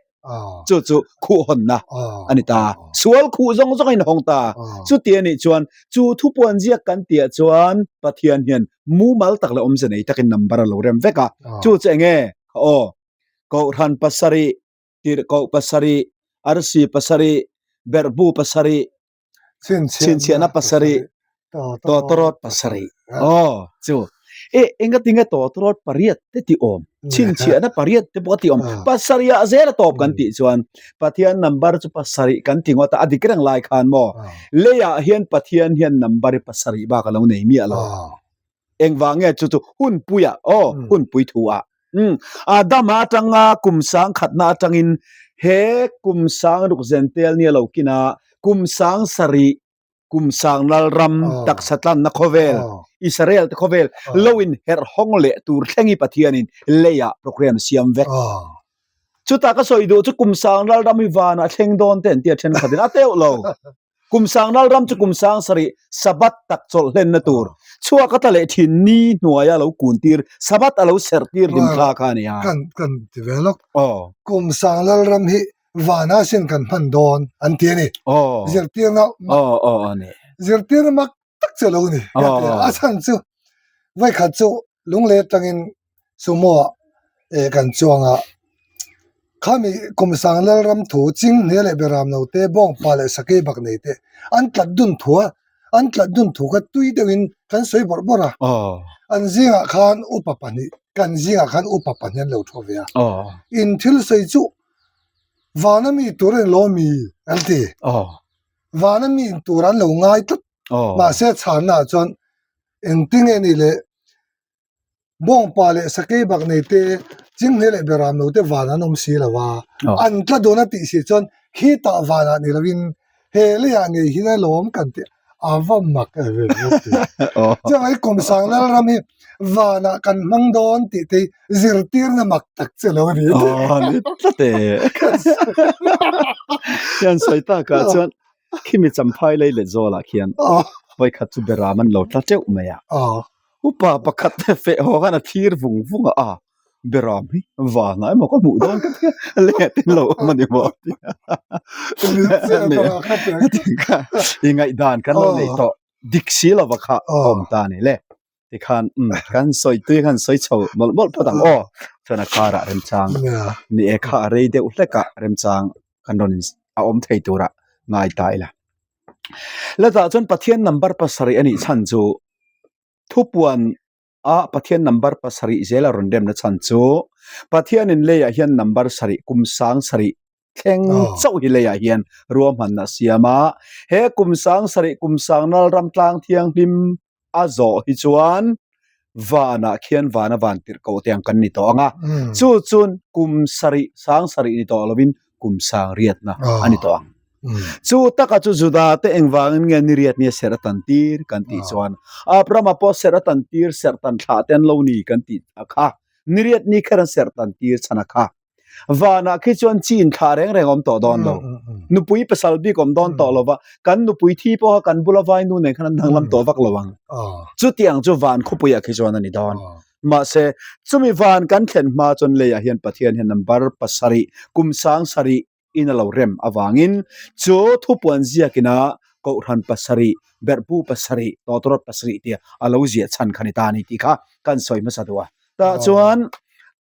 Chu chu khuh hawnna a ni ta. Sual khuh zawng zawng a inhawng ta. Chuti a nih chuan chu thupuan ziak kan tihah chuan Pathian hian mumal tak leh awmze nei takin number a lo rem vek a. Chu chu eng nge? Aw, Kohhran pasarih, tirhkoh pasarih, arsi pasarih, berhbu pasarih, chhinchhiahna pasarih tawtawrawt pasarih aw chu e engatinge tawtawrawt pariat te tih awm chhinchhiahna pariat te pawh a tih awm pasarih ah zel a tawp kan tih chuan Pathian number chu pasarih kan ti ngawt a a dik reng lai khan maw leiah hian Pathian hian number hi pasarih bak a lo nei miah lo. Engvang nge chu chu hunpuiah aw hunpui thuah Adama atanga kum sang khatna atangin he kum sang ruk zentel nia lo kina kum sang sarih kum sang lal ram taksa tlanna khawvel Israel te khawvel lo in herh hawng leh tur thlengi Pathianin leiah program siam vek. Chutah ka sawi duh chu kum sang lal ram hi vanah thleng dawn te an tia thenkhatin a teuh lo. Kum sangnal ram chu kum sang sarih Sabbath tak chawlh hlenna tur chhuak a tla leh thin ni hnuaia lo kun tir Sabbath a lo serh tir hlim thla kha a ni a. Kan kan ti ve lawk. Aw. Kum sangnal ram hi vana sin kan hman dawn an ti a ni. Aw. Zirtirna Aw aw a ni. Zirtirna mak tak chu a lo ni. A chhan chu vawikhat chu lunglei atangin Sumo ah eh kan chuang a, khami kum sang Lalram thu ching hne leh beram lo te bawngpa leh sakei bak nei te an tlat dun thu a, an tlat dun thu kha tui deuhin kan sawi bawrh bawrh a, an zingah khan upa pahnih kan zingah khan upa pahnih an lo thu ve a, in thil sawi chu vana mi tur a ni lo mi an ti, vana mi tur an lo ngai tlat, mahse chhanna ah chuan engtinge ni le. Bawngpa leh sakei bak nei te, chinghne leh beram lo te van an awm si lo a, an tla dawn a tih si chuan khitah vanah ni lovin he leiah ngei hian a lawm kan tih a va mak e ve bawk ti. Chuan hei kum sang lal ram hi vanah kan hmang dawn tih te hi zirtirna mak tak che lo a ni. Aw ni tlat e. Hian sawi takah chuan khimi champhai lei let zawlah khian vawikhat chu beram an lo tla teuh mai a. Upa pakhat te feh haw khan a thlir vung vung a, a beram hi vanah emaw ka hmuh dawn ka tia leh tin lo awm a ni maw tia i ngaihdan kan lo nei tawh dik si lova kha a awm ta a ni le tikhan umm kan sawi tui khan sawi chho mawlh mawlh phawt ang aw chuan a karah remchang ni e kha a rei deuh hlek a remchang kan rawn a awm thei turah ngai ta ila. Latah chuan Pathian number pasarih a nih chhan chu thupuan a Pathian number pasarih zel a rawn remna chhan chu Pathianin leiah hian number sarih kum sang sarih thleng chauh hi leiah hian ruahmanna a siam a, he kum sang sarih kum sang nal ram tlang thianghlim a zawh hi chuan vanah khian vana van tirh koh te ang kan ni tawh ang a, chu chuan kum sarih sang sarih ni tawh lovin kum sang riatna a ni tawh ang. Chu taka chu Juda te engvangin nge ni riat nia serh a tan tir kan tih chuan Abrahama pawh serh a tan tir serh tan thlah te an lo ni kan tih a kha ni riat ni kher an serh tan tir chhan a kha. Vanah khi chuan chi inthlah reng reng awm tawh dawn lo. Nupui pasal bik awm dawn tawh lo va, kan nupui thi pawha kan bula vainu nen khan an danglam tawh vak lo ang. Chutiang chu van khawpuiah khi chuan a ni dawn. Mahse, chumi van kan thlen hma chuan leiah hian Pathian hian number pasarih, kum sang sarih, in a lo rem avangin chu thupuan ziakina Kohhran pasarih, Berhbu pasarih, Tawtawrawt pasarih tia a lo ziah chhan kha ni ta a ni tih kha kan sawi hmasa duh a. Tah chuan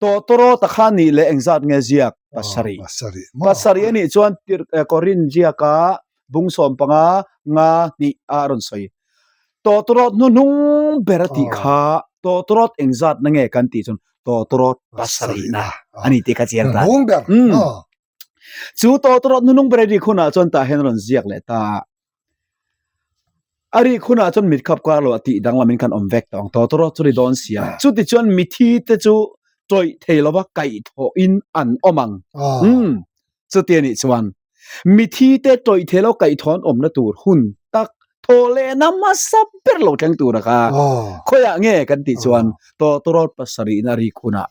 Tawtawrawta kha nih leh engzat nge ziak? Pasarih. Pasarih a nih chuan Korin ziaka bung 15 nga hnih a rawn sawi. Tawtawrawt hnuhnung ber a tih kha Tawtawrawt engzat na nge kan tih chuan Tawtawrawt pasarihna a ni tih kha chiang ta. Chu tawtawrawt hnunung ber a rik hunah chuan tah hian a rawn ziak leh ta a. A rik hunah chuan mit khap kar loh a tih danglamin kan awm vek tawh ang. Tawtawrawt chu ri dawn si a. Chutichuan mithi te chu tawih thei lova kaihthawhin an awm ang. Umm, chuti a nih chuan mithi te tawih thei lo kaihthawh an awmna tur hun tak. Thawhlehna hmasa ber lo thleng tura kha khawiah nge kan tih chuan tawtawrawt pasarihna rik hunah.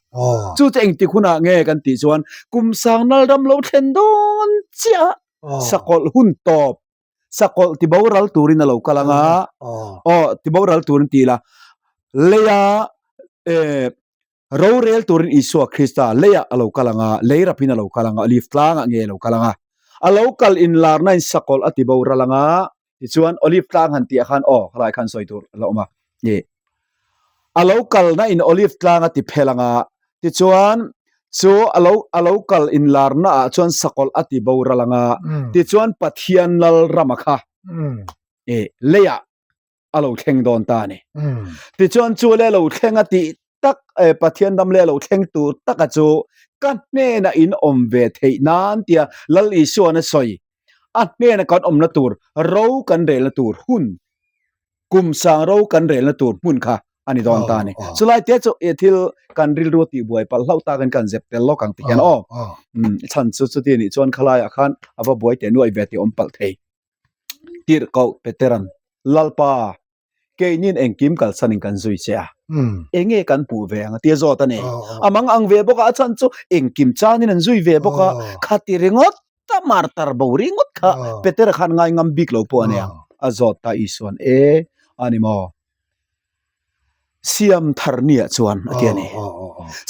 Chu chu engtik hunah nge kan tih chuan kum sangnal ram lo thlen dawn chiah sakawlh hun tawp sakawlh ti boral turin a lo kal ang a, aw ti boral turin ti ila leia eh Rorel turin Isua Krista leiah a lo kal ang a, lei rapin a lo kal ang a, Olive tlangah nge a lo kal ang a. A lo kal inlarnain sakawlh a ti boral ang a, tichuan Olive tlang han tihah khan aw khalai khan sawi tur a la awm a, ih a lo kalna in Olive tlang a ti phel ang a, tichuan chu a lo a lo kal inlarna ah chuan sakawlh a ti boral ang a, tichuan Pathian lal rama kha ih leiah a lo thleng dawn ta a ni. Tichuan chu le lo thleng a tih tak eh, Pathian ram le lo thleng tur taka chu ka hnena in awm ve theih nan tia Lal Isuan a sawi. A hnena kan awmna tur ro kan relna tur hun kum sang ro kan relna tur hmun kha a ni dawn ta a ni. Chulai te chu eh thil kan rilru tih buai palh hlauh takin kan zep tel lawk ang ti hian aw. Chhan chu chuti anih chuan khalaiah khan a va buai teh nuai ve tih awm palh thei. Tirhkoh Peteran, Lalpa, keinin engkim kalsanin kan zui che a, enge kan hmuh ve ang a ti a zawt a ni. A mang ang ve bawk a, a chhan chu engkim chanin an zui ve bawk a, khati ringawt a martar bo ringawt kha Petera khan ngai ngam bik lo pawh a ni ang. A zawt ta Isuan, E, a ni maw? Siam thar niah chuan a ti a ni.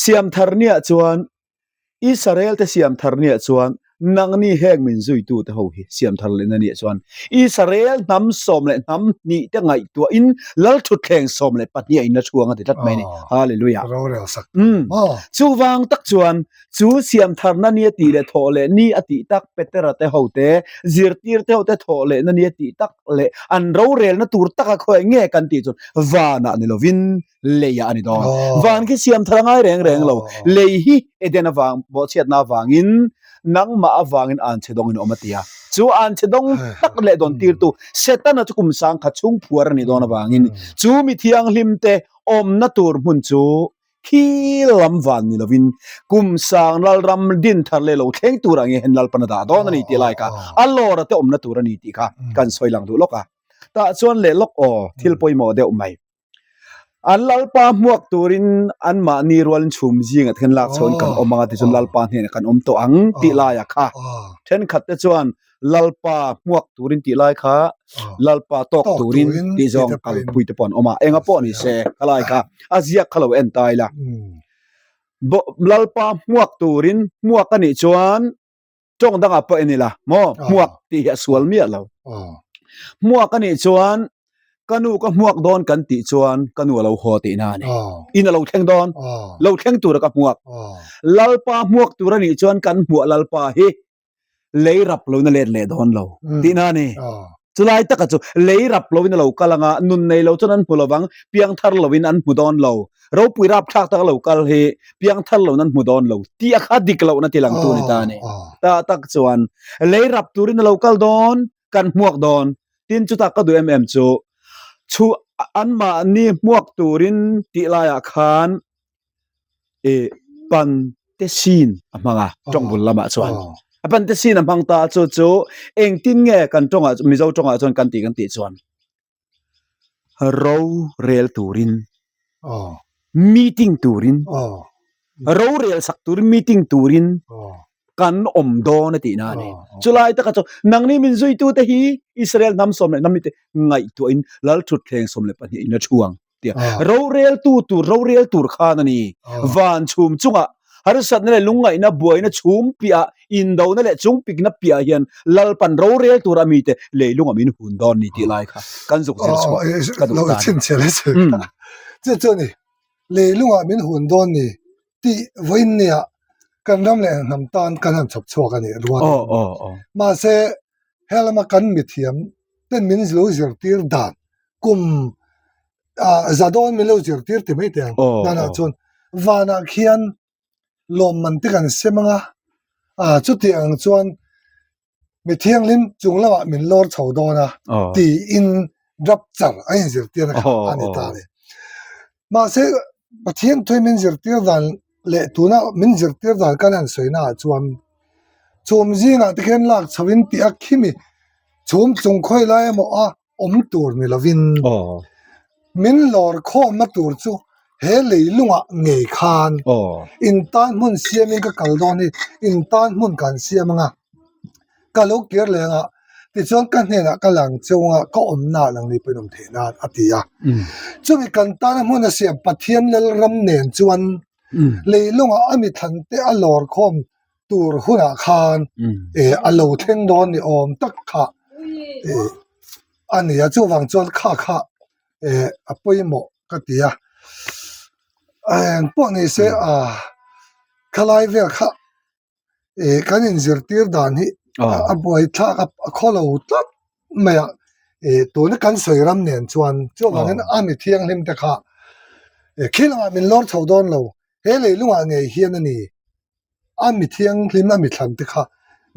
Siam thar niah chuan Israel te siam thar niah chuan nangni heng min zuitu te ho hi siam thar lehna niah chuan Israel hnam 12 te ngaihtuahin lal thutthleng 12 a inla chhuang a ti tlat mai a ni. Hallelujah. Rorel sak. Um. Chuvang tak chuan chu siam tharna ni a tih leh thawh leh ni a tih tak Petera te ho te zirtir te ho te thawh lehna ni a tih tak leh an rorelna tur taka khawiah nge kan tih chuan vanah ni lovin leiah a ni dawn. Van khi siam thar a ngai reng reng lo. Lei hi Eden avang, bawhchhiatna avangin, nangmah avangin anchhe dawngin a awm a ti a. Chu anchhe dawng tak leh dawn tirtu Setana chu kum sangkhat chhung phuar a nih dawn avangin chu mi thianghlimte awmna tur hmun chu khi lam van ni lovin kum sang lalram din thar leh lo thleng tur ang hian Lalpan a dah dawn a ni tih lai kha a lawra te awmna tur a ni tih kha kan sawi lang duh lawk a. Tah chuan leh lawk aw thil pawimawh deuh mai. An Lalpa hmuak turin anmahni rualin chhum zingah te khan lak chhoin kan awm ang a tichuan Lalpa hnenah kan awm tawh ang tih laiah kha thenkhat te chuan Lalpa hmuak turin tih lai kha Lalpa tawk turin tih zawng kalpui te pawh an awm a, enga pawh ni se khalai kha a ziak kha lo en ta ila. Lalpa hmuak turin hmuak a nih chuan tawng dangah pawh en ila maw hmuak tih hi a sual miah lo hmuak a nih chuan ka nu ka hmuak dawn kan tih chuan ka nu a lo haw tihna a ni in a lo thleng dawn lo thleng tura ka hmuak lalpa hmuak tur a nih chuan kan hmuah lalpa hi lei rap lo in a let leh dawn lo tihna a ni Chulai taka chu lei rap loin a lo kal anga, nun nei lo chuan an hmu lovang, piangthar loin an hmu dawn lo. Ropui rapthlak taka lo kal hi piangthar loin an hmu dawn lo tih a kha dik lohna ti langtu a ni ta a ni. Tah tak chuan lei rap turin a lo kal dawn, kan hmuak dawn. Tin chutah ka duh em em chu, chu anmahni hmuak turin tih laiah khan e pan te sin a hmang a tawng bul lamah chuan a pan te sin a hmang ta chu chu engtin nge kan tawngah mizo tawngah chuan kan tih kan tih chuan ro rel turin meeting turin ro rel sak turin meeting turin kan awm dawn a tihna a ni chulai taka chu nangni min zuitute hi Israel hnam 14 te ngaihtuahin lal thutthleng 12 in a thu ang. tia roreltu tur rorel tur khan a ni van chhum chungah harsatna leh lungngaihna buaina chhum piah indona leh chungpikna piah hian lalpan rorel tur a mite leilunga min hun dawn ni tih lai kha kan zuk zir chhuah ka duh ta ni chu chu ni leilunga min hun dawn ni tih vawiin nia kan ram leh hnam tan kan han chhawp chhuak a nih rual mahse he lama kan mithiam ten min lo zirtir dan kum za dawn min lo zirtir ti mai teh ang danah chuan vanah khian lawmman te kan sem ang a chutiang ang chuan mi thianghlim chung lamah min lawr chho dawn a tiin rapchar a inzirtir a kha a ni ta a ni. Mahse Pathian thuin min zirtir dan leh tuna min zirtir dan kan han sawi naah chuan chhum zingah te khian lak chhoin tih a khimi chhum chung khawi lai emaw a. awm tur ni lovin min lawr khawmna tur chu he leilungah ngei khan in tan hmun siamin ka kal dawn hi in tan hmun kan siam anga ka lo kir leh anga tichuan ka hnenah ka lang chunga ka awmna lang ni pawhin awm theih nan a ti a. Chumi kan tana hmun a siam Pathian Lalram nen chuan leilungah a mithlante a lawr khawm tur hunah khan eh a lo thleng dawn ni awm tak kha eh a ni a chuvang chuan kha kha eh a pawimawh ka ti a eng pawh ni se a thalai vel kha eh kan inzirtir dan hi a buai thlak a a khaw lo tlat mai a eh tuna kan sawi ram nen chuan chuvangin a mi thianghlim te kha eh khi lamah min lawr chho dawn lo he leilungah ngei hian a ni. A mi thianghlim a mi thlan te kha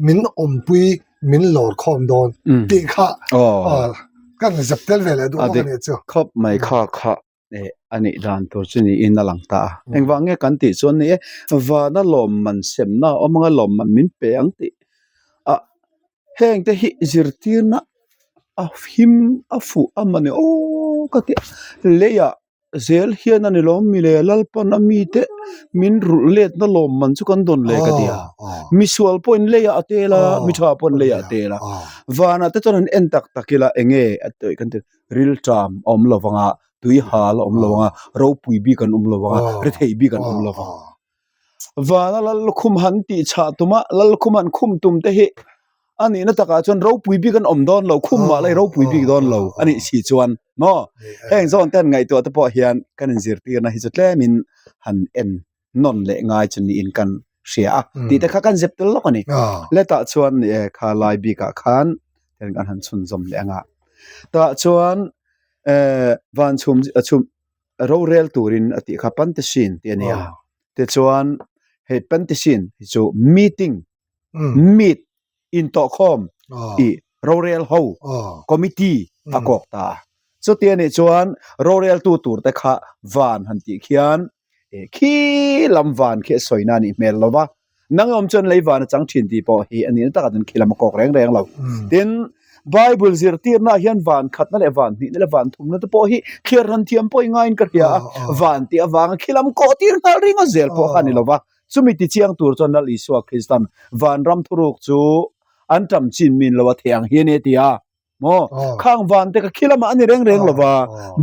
min awmpui min lawr khawm dawn tih kha ka rawn zep tel ve leh duh bawk a nih chu. Khawp mai kha kha a nih dan tur chu niin a lang ta a. Engvang nge kan tih chuan ni e vana lawmman semna a awm anga lawmman min pe ang tih a heng te hi zirtirna a him a fuh a mawni aw ka ti a leiah Zel hian a ni lawm mi le Lalpan a mite min rulh letna lawmman chu kan dawn le ka ti a. Misual pawhin leiah a tel a, mi tha pawhin leiah a tel a. Vanah te chuan han en tak tak ila enge a tawih kan ti rilṭam a awm lo vang a, tui hal a awm lo vang a, ropui bik an awm lo vang a, rethei bik an awm lo vang. Vana Lallukhum han tih chhah tum a, Lallukhum han khum tum te hi a nihna takah chuan ropui bik an awm dawn lo, khum mah lai ropui bik dawn lo a nih si chuan maw heng zawn te han ngaihtuah te pawh hian kan inzirtirna hi chu tlemin han en nawn leh ngai chu niin kan hria a tih te kha kan zep tel lawk a ni. Letah chuan ni e kha lai bikah khan kan han chhunzawm leh ang a, tah chuan eh van chhum chhum rorel turin a tih kha Pantesin tih a ni a tichuan hei Pantesin hi chu meeting meet intawhkhawm tih rorel ho committee a kawk ta a chuti a nih chuan roreltu tur te kha van han tih khian khi lam van khi a sawina a nih hmel lo va. Nang awm chuan lei van a chang thin tih pawh hi a nihna takah chuan khi lam a kawk reng reng lo. Tin, Bible zirtirnaah hian van khatna leh van hnihna leh van thumna te pawh hi thliar han thiam pawh i ngaiin ka hria a, van tih avanga khi lam kawh tir nghal ringawt zel pawh kha a ni lo va. Chumi tichiang tur chuan Lal Isua Kristan vanram thuruk chu an ṭam chin min lo a thei ang hi a ni a ti a. Maw? Khang van te kha khi lamah a ni reng reng lo va,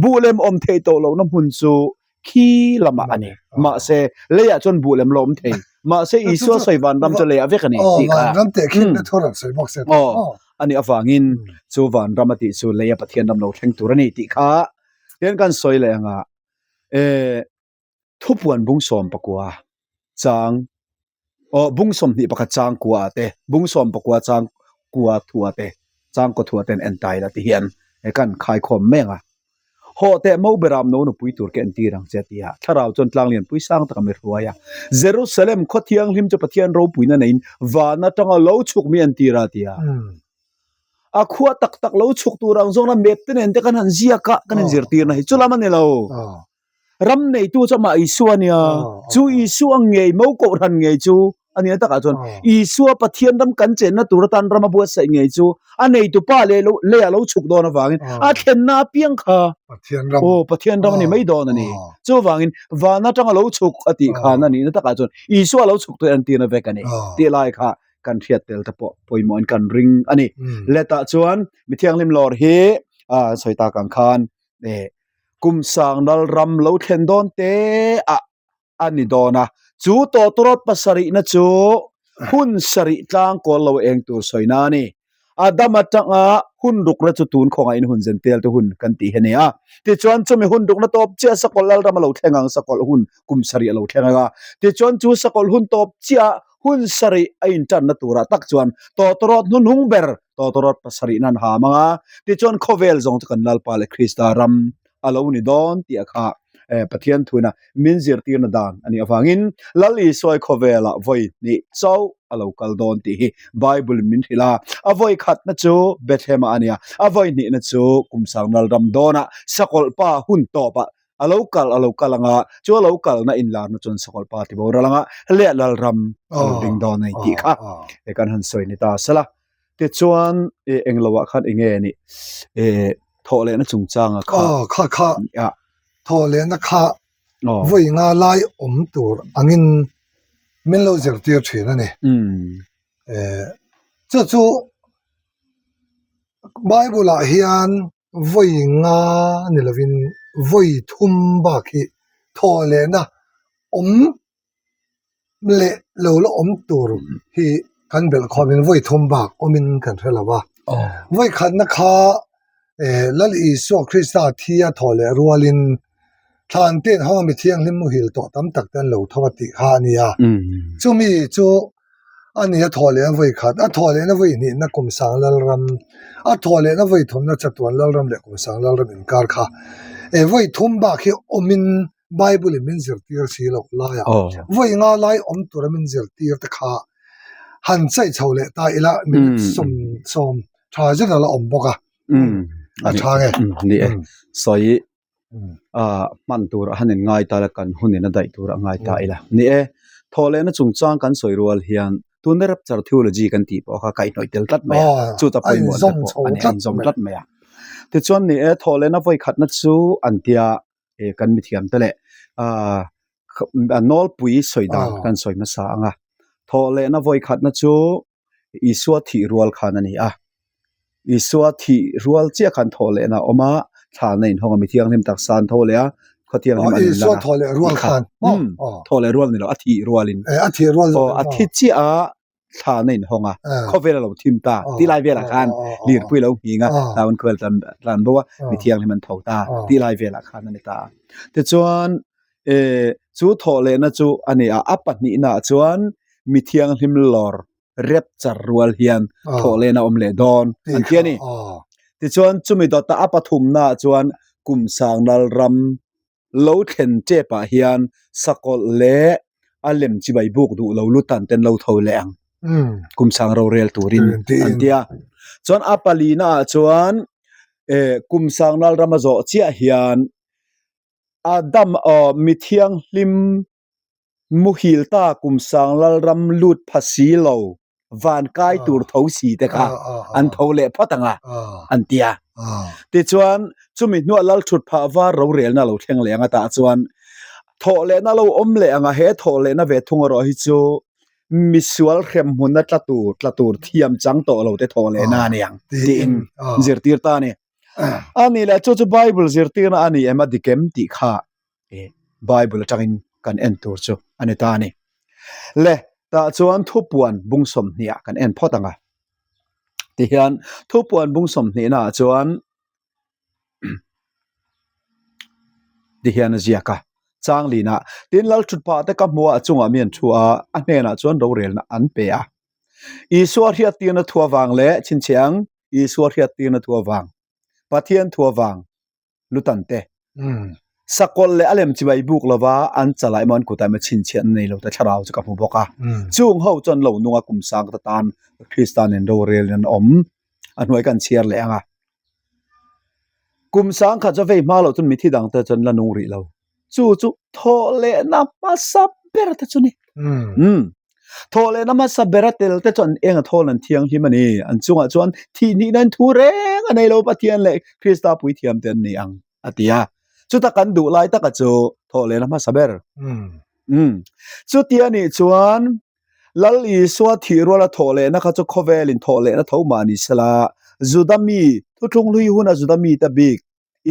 buh lem awm theih tawh lohna hmun chu khi lamah a ni. Mahse, leiah chuan buh lem la awm thei. Mahse, Isua sawi vanram chu leiah vek a ni tih kha. Vanram teh khin na thu rawn sawi bawk se. Aw, a nih avangin chu vanram a tih chu leia Pathian ram lo thleng tur a ni tih kha tian kan sawi leh ang a. Thupuan bung 14 chang aw bung 21 chang kua ah te bung 14 chang kua thua te chang kaw thua ten en tai la ti hian he kan khaikhawm mai ang a. Haw teh mo beram no nupui tur ka entir ang che a ti a. Thlarau chuan tlang lian pui sang taka mi hruai a. Jerusalem khaw thianghlim chu Pathian ropuina neiin van atanga lo chhuk mi entir a ti a. A khua tak tak lo chhuk tur ang zawng na map te nen te kan han ziak a kan inzirtirna hi chulam a ni lo. Ram neitu chu amah Isua a nia. Chu Isua ngei mo kohhran ngei chu a nia takah chuan Isua Pathian ram kan chenna tur atan ram a buatsaih ngei chu a neitu pa leh lo leiah lo chhuk dawn avangin a thlenna apiang kha Pathian ram aw Pathian ram a ni mai dawn a ni. Chuvangin van atanga lo chhuk a tih khan a nihna takah chuan Isua lo chhuk tur entirna vek a ni tih lai kha kan hriat tel te pawh pawimawhin kan ring a ni. Letah chuan Mithianghlim lawr hi a sawi tak ang khan eh Kum sang ral ram lo thlen dawn te ah a ni dawn a, chu tawtawrawt pasarihna chu hun sarih tlang kawl lo eng tur sawina a ni. Adam atanga hun rukna chu tun khawngaihin hun zentel te hun kan tih hi a ni a. Tichuan chumi hun rukna tawp chiah sakawlh lal ram a lo thleng ang, sakawlh hun kum sarih a lo thleng ang a. Tichuan chu sakawlh hun tawp chiah hun sarih a intanna turah tak chuan tawtawrawt hnuhnung ber tawtawrawt pasarihna an ham ang a, tichuan khawvel zawng chu kan Lalpa leh Krista ram a lo ni dawn tih a kha Pathian thuina min zirtirna dan a nih avangin Lal Isuai khawvelah vawi hnih chauh a lo kal dawn tih hi Bible in min hrilh a, a vawi khatna chu Bethlehem-ah a ni a, a vawi hnihna chu Kumsang Lal ram dawnah Sakawlh pa hun tawpah a lo kal a lo kal anga chu a lo kalna inlarna chuan sakawlh pa ti boral anga leh lalram a lo ding dawn a ni tih kha he kan han sawi ni ta sela tichuan e englo ah khan enge ni e. Thawhlehna chungchanga kha. Aw, kha kha. Thawhlehna kha vawi nga lai awm tur angin min lo zirtir thin a ni. Chu chu Bible ah hian vawi nga ni lovin vawi thum bak hi thawhlehna awm leh lo la awm tur hi kan belh khawmin vawi thum bak awmin kan hre lo va. Vawi khatna kha eh Lal Isua Krista thi a thawh leh rualin thlan te in hawng a mi thianghlim muhil tawh tam tak te an lo tho a tih kha a ni a. Chumi chu a ni a thawh lehna vawi khat, a thawh lehna vawi hnihna kum sang Lalram, a thawh lehna vawi thumna chatuan Lalram leh kum sang Lalram inkar kha eh vawi thum bak hi awmin Bible in min zirtir si loh laiah vawi nga lai awm tura min zirtir te kha han chaih chho leh ta ila minute sawm tha zet a la awm bawk a, a tha nge. Ni e, sawi hman tur a han in ngai ta la kan hunin a daih tur a ngai ta ila. Ni e, thawhlehna chungchang kan sawi rual hian tuna rapture theology kan tih pawh kha kaihhnawih tel tlat mai a, chu ta pawimawh te pawh a ni a inzawm tlat mai a. Tichuan ni e, thawhlehna vawikhatna chu an tia eh kan mithiam te leh ah a nawlpui sawi dan kan sawi hmasa ang a thawh lehna vawi khatna chu Isua thih rual khan a ni a Isua thih rual chiah khan thawh lehna a awm a thlan a inhawng a mi thianghlim taksa an tho leh a khaw thianghlim an inlan a thawh leh rual khan thawh leh rual ni lo a thih rualin a thih rual a thi chiah a thlan a inhawng a, khawvel a lo thim ta tih lai velah khan lirpui a lo nghing a, hnau an khawvel tlan bo a, mi thianghlim an tho ta tih lai velah khan a ni ta a. Tichuan eh chu thawh lehna chu a ni a, a pahnihna ah chuan mi thianghlim lawr rep char rual hian thawh lehna a awm leh dawn an ti a ni. Tichuan chumi dawta a pathumna ah chuan kum sang nal ram Lo thlen tep ah hian sakawlh leh a lem chibai buk duh lo lutan ten lo tho leh ang kum sang rorel turin an ti a. Chuan a palina ah chuan eh kum sang nal ram a zawh chiah hian Adam aw mi thianghlim Muhil ta kum sang lalram lut pha si lo van kai tur tho si te kha an tho leh phawt ang a an ti a. Tichuan chumi hnuah lal thut phah var rorelna lo thleng leh ang a tah chuan thawh lehna lo awm leh ang a, he thawh lehna ve thung erawh hi chu misual hremhmunna tla tur tla tur thiam chang tawh lo te thawh lehna a ni ang tiin zirtir ta a ni. A nih leh chu chu Bible zirtirna a ni em a dik em tih kha Bible atangin kan en tur chu a ni ta a ni. Le, tah chuan thupuan bung sawmhnih ah kan en phawt ang a. Tihian thupuan bung sawmhnihna ah chuan tihian a ziak a, Changlin ah, Tin lal thut phah te ka hmu a, a chungah mi an thu a, a hnenah chuan rorelna an pe a. Isua hriattirna thu avang leh chhinchhiah ang, Isua hriattirna thu avang, Pathian thu avang, lutan te. Sakawlh leh a lem chibai buk lova an chalai emaw an kutah emaw chhinchhiahna nei lo te thlarau chu ka hmu bawk a. Chung ho chuan lo nunga kum sang ta tan Krista nen rorelin an awm. A hnuai kan chhiar leh ang a. Kum sang khat chu vei hma loh chuan mithi dang te chuan la nung rih lo. Chu chu thawhlehna hmasa ber te chu ni. Thawhlehna hmasa bera tel te chuan eng a thawl an thianghlim a ni. An chungah chuan thihhnihna in thu reng a nei lo Pathian leh Krista puithiam te an ni ang a ti a. Chuta kan duh lai taka chu thawhlehna hmasa ber. Chutia nih chuan Lal Isua thih ruala thawhlehna kha chu khawvelin thawhlehna tho mah ni sela Juda mi thuthlung hlui huna Juda mite bik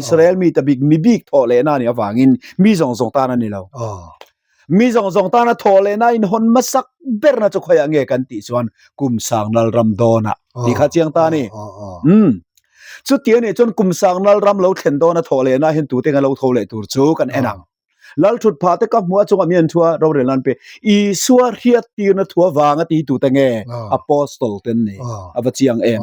Israel mite bik mi bik thawh lehna a nih avangin mi zawng zawng tan a ni lo. Mi zawng zawng tana thawh lehna inhawn hmasak berna chu khawiah nge kan tih chuan kum sang nal ram dawnah tih kha chiang ta a ni. Umm. Chuti a nih chuan kum sang nal ram lo thlen dawna thawh lehna hian tute nge lo tho leh tur chu kan en ang. Lal thut phah te ka hmuh a chungah mi an thu a, rorel nan pe. Isua hriattirna thu avanga ti tute nge Apostle te an ni. A va chiang em.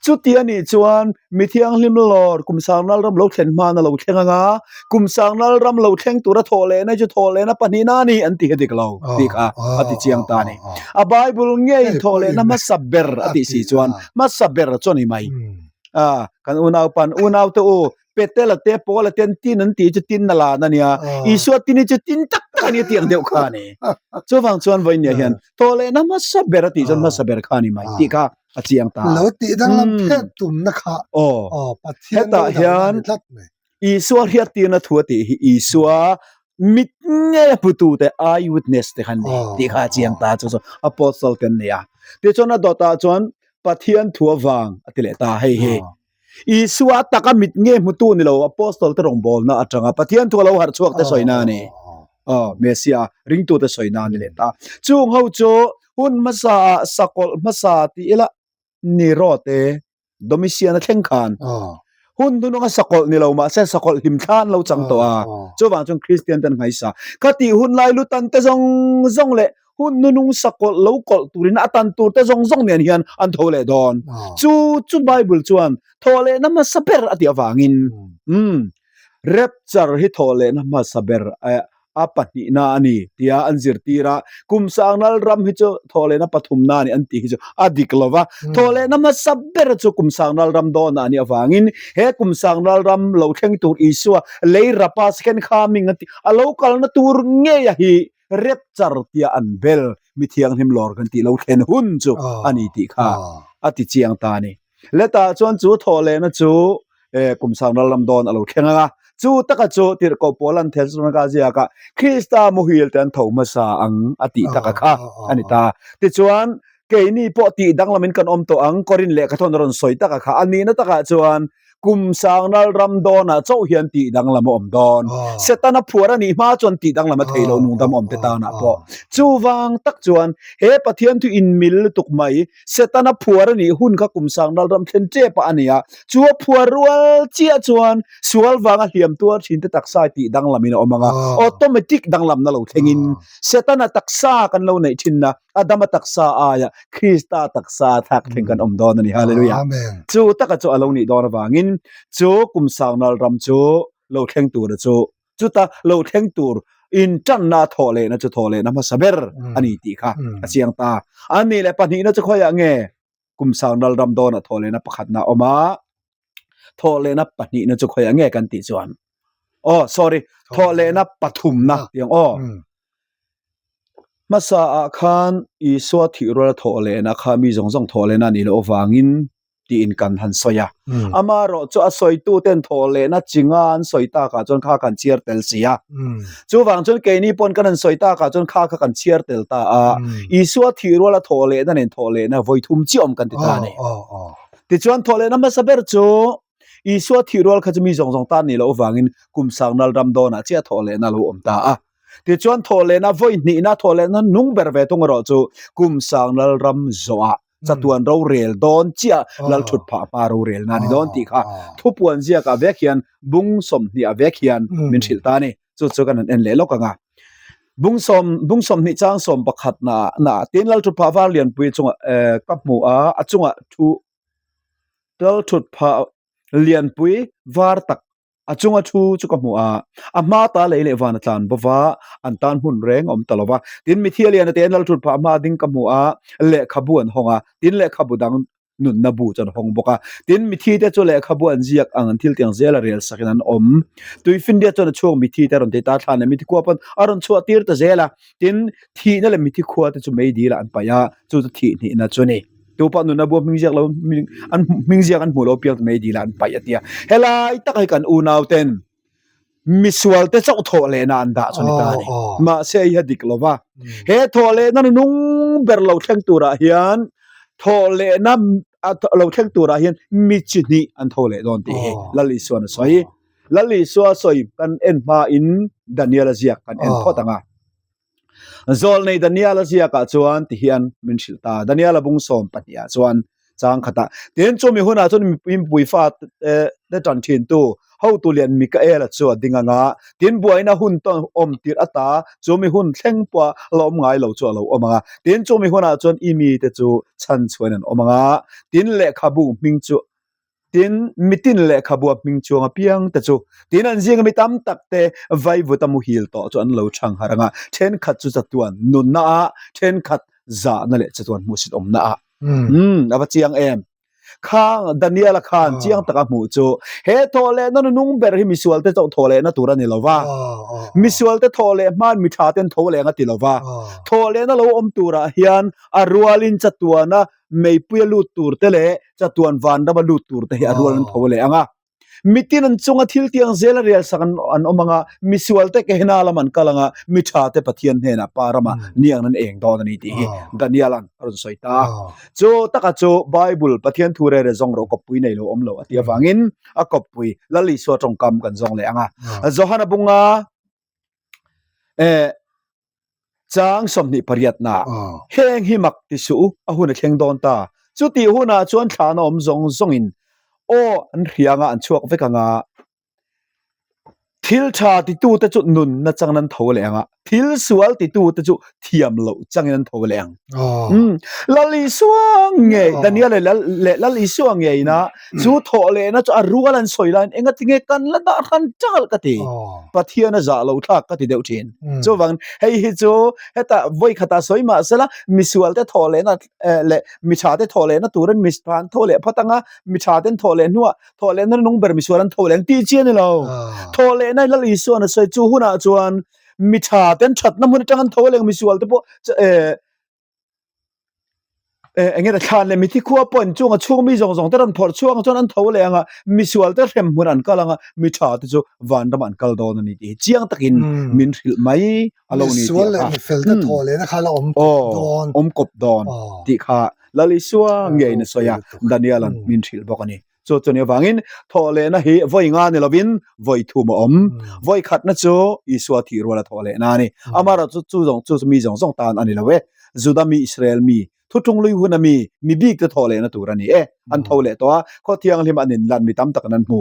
Chuti a nih chuan mi thianghlim lawr kum sangnal ram lo thlen hman a lo thleng anga, kum sangnal ram lo thleng tura thawh lehna chu thawh lehna pahnihna a ni an ti hi dik lo tih kha a ti chiang ta a ni. A Bible ngei thawh lehna hmasa ber a tih si chuan hmasa ber chu a ni mai. Kan unaupan unaute u Petela te Paula te an tin an tih chu tin a lan a nia. Isua tin hi chu tin tak tak a nia tih ang deuh kha a ni. Chuvang chuan vawinia hian tawh lehna hmasa ber a tih chuan hmasa ber kha a ni mai tih kha. A chiang ta. Lo tih danglam phet tumna kha. Aw. Aw, Pathian Hetah hian Isua hriattirna thu a tih hi Isua mit ngei a hmutute eye witness te kha an ni tih kha a chiang ta chu chu apostle te an ni a. Tichuan a dawtah chuan Pathian thu avang a ti leh ta hei hi. Isua taka mit ngei hmutu ni lo apostle te rawngbawlna atanga Pathian thu a lo harh chhuak te sawina a ni. Aw, Messia ringtute sawina a ni leh ta. Chung ho chu hun hmasa ah sakawlh hmasa tih ila ni rawh te Domitian a thleng khan hun hnununga sakawlh ni lo mahse sakawlh hlim thla an lo chang tawh a, chuvang chuan Kristian te an ngaisa. Kha tih hun lai lutan te zawng zawng leh hun hnunung sakawlh lo kawlh turin a tan tur te zawng zawng nen hian an tho leh dawn. Chu chu Bible chuan thawh lehna hmasa ber a tih avangin umm rapture hi thawh lehna hmasa ber a pahnihna a ni tia an zirtir a, kum sangnal ram hi chu thawhlehna pathumna a ni an tih hi chu a dik lo va, thawhlehna hmasa ber chu kum sangnal ram dawnah a nih avangin he kum sangnal ram lo thleng tur Isua lei rapa second coming an tih a lo kalna tur ngeia hi rapture tia an bel mi thianghlim lawr kan tih lo thlen hun chu a ni tih kha a ti chiang ta a ni. Letah chuan chu thawhlehna chu kum sang ral lam dawn a lo thleng ang a, chu taka chu tirhkoh pawl an thel chuan ka ziak a, Krista muhil te an tho hmasa ang a tih taka kha a ni ta. Tichuan, keini pawh tih danglamin kan awm tawh ang, Korin lehkhathawn a rawn sawi taka kha a nihna takah chuan kum sang ral ram dawnah chauh hian tih danglam a awm dawn. Setana phuar a nih hma chuan tih danglam a thei lo nungdam awm te tanah pawh. Chuvang tak chuan he Pathian thu inmil lutuk mai Setana phuar a nih hun kha kum sang ral ram thlen tep a ni a, chu a phuar rual chiah chuan sual vanga hliam tuar thin te taksa i tih danglamin a awm ang a, automatic danglamna lo thlengin Setana taksa kan lo neih thinna Adama taksa aia Krista taksa thlak thleng kan awm dawn a ni. Hallelujah. Chu taka chu a lo nih dawn avangin chu kum sang ral ram chu lo thleng tura chu Chuta lo thleng tur intanna thawh lehna chu thawh lehna hmasa ber a ni tih kha a chiang ta. A nih leh pahnihna chu khawiah nge kum sang ral ram dawnah thawh lehna pakhatna a awm a, thawh lehna pahnihna chu khawiah nge kan tih chuan aw sorry thawh lehna pathumna tih ang aw. Hmasa ah khan Isua thih ruala thawh lehna kha mi zawng zawng thawh lehna a nih loh avangin tiin kan han sawi a. Amaherawh chu a sawitu ten thawh lehna chinga an sawi takah chuan kha kan chhiar tel si a. Chuvang chuan keini pawn kan han sawi takah chuan kha kha kan chhiar tel ta a. Isua thih ruala thawh lehna nen thawh lehna vawi thum chiah awm kan ti ta a ni. Tichuan thawh lehna hmasa ber chu Isua thih rual kha chu mi zawng zawng tan nih loh avangin kum sangnal ram dawnah chiah thawh lehna a lo awm ta a. Tichuan thawh lehna vawi hnihna thawh lehna nung ber ve thung erawh chu kum sangnal ram zawhah chatuan rorel dawn chiah lal thut phah hma rorelna a ni dawn tih kha thupuan ziakah vek hian bung sawmhnih ah vek hian min hrilh ta a ni. Chu chu kan han en leh lawk ang a. Bung sawm bung 20 chang sawm pakhat na na tin lal thut phah var lianpui chungah eh ka hmu a a chungah thu lal thut phah lianpui var tak A chunga thu chu ka hmu a, a hma ta lei leh van a tlan bo va, an tan hmun reng a awm ta lo va. Tin, mithi a lian ate an lal thut phah hma ding ka hmu a, lehkhabu an hawng a, tin lehkhabu dang nunna bu chu an hawng bawk a. Tin, mithi te chu lehkhabu an ziak ang an thil tiang zel a rel sakin an awm. Tuifinriat chuan a chhuak mithi te a rawn ti ta, thlan leh mithi khua pawn a rawn chhuah tir ta zel a. Tin, thihna leh mithi khua te chu meidil ah an paih a, chu chu thih hnihna chu a ni. Tu pawh nunna bua hming ziak lo an hming ziak an hmuh lo piang mai dil ah an paih a tia. Helai tak hi kan unau ten misual te chauh thawh lehna an dah chu ni ta a ni. Mahse hei hi a dik lo va. He thawh lehna nung ber lo thleng turah hian thawh lehna lo thleng turah hian mi chi hnih an tho leh dawn tih hi Lal Isuan a sawi. Lal Isua sawi kan en hmain Daniel a ziak kan en phawt ang a. Zawlnei Daniel-a ziakah chuan ti hian min hrilh ta, Daniel-a bung 12 ah chuan chang khatah, Tin, chumi hunah chuan mipui fate tan thintu hotu lian Mikael-a chu a ding ang a, tin, buaina hun tawn awm tirh ata chumi hun thleng pawha la awm ngai lo chu a lo awm ang a, tin, chumi hunah chuan i mite chu chhanchhuain an awm ang a, tin, lehkhabu hming chu Tin, mitin lehkhabua hming chuang apiang te chu tin an zinga mi tam tak te vaivut a muhil tawh chu an lo chhang harh ang a, thenkhat chu chatuan nunna ah, thenkhat zahna leh chatuan hmuhsit awmna ah. Umm, a va chiang em! Khang Daniel-a khan chiang taka hmuh chu he thawh lehna nunung ber hi misual te chauh thawh lehna tur a ni lo va, misual te thawh leh hmain mi tha ten tho leng a ti lo va, thawh lehna lo awm turah hian a rualin chatuana. meipuia lut tur te leh chatuan vanrama lut tur te hi a rual an tho leh ang a. Mitin an chunga thil tiang zel a rial sak an awm ang a, misual te Kehena lam an kal ang a, mi tha te Pathian hnenah Pa ramah niang an eng dawn a ni tih hi Daniel-a'n a rawn sawi ta a. Chu taka chu Bible Pathian thu rere zawng rawh kawppui nei lo awm lo a tih avangin a kawppui Lal Isua tawngkam kan zawng leh ang a. Johana bunga eh Chang 28 na heng hi mak ti suh u, a hun a thleng dawn ta. Chutih hunah chuan thlahna awm zawng zawngin aw an hria anga an chhuak vek anga thil tha titute chu nunna changin an tho leh ang a, thil sual titute chu thiam loh changin an tho leh ang. Lal Isua ngei, Daniel leh Lal Isua ngeina chu thawh lehna chu a rual an sawi laiin engatinge kan la dah hran ṭalh ka ti. Pathian a zah lo thlak ka ti deuh thin. Chuvang hei hi chu heta vawi khatah sawi mah sela misual te thawh lehna leh mi tha te thawh lehna turin mi tha an tho leh phawt anga mi tha ten thawh leh hnuah thawh lehna nung ber misual an tho leh ang tih chi a ni lo. Thawh lehna Lal Isuan a sawi chu hunah chuan mi tha ten thatna hmun atang an tho leh ang misual te pawh eng nge thlan leh mithi khua pawh in chunga chhung mi zawng zawng te rawn phawrh chhuak ang chuan an tho leh ang a, misual te hrem hmun an kal ang a, mi tha te chu vanram an kal dawn a ni tih hi chiang takin min hrilh mai a lo ni tih Misual leh mifel te thawh lehna kha la awm kawp dawn. Awm kawp dawn tih kha Lal Isua ngeiin a sawi a, Daniel-a'n min hrilh bawk a ni. Chu chu ni avangin thawh lehna hi vawi nga ni lovin vawi thum a awm. Vawi khatna chu Isua thih ruala thawh lehna a ni. Amaherawhchu chu zawng chu mi zawng zawng tan a ni lo e. Juda mi, Israel mi, thutlung lui huna mi, mi bik te thawh lehna tur a ni e. An tho leh tawh a, khaw thianghlim an inlan mi tam tak an hmu.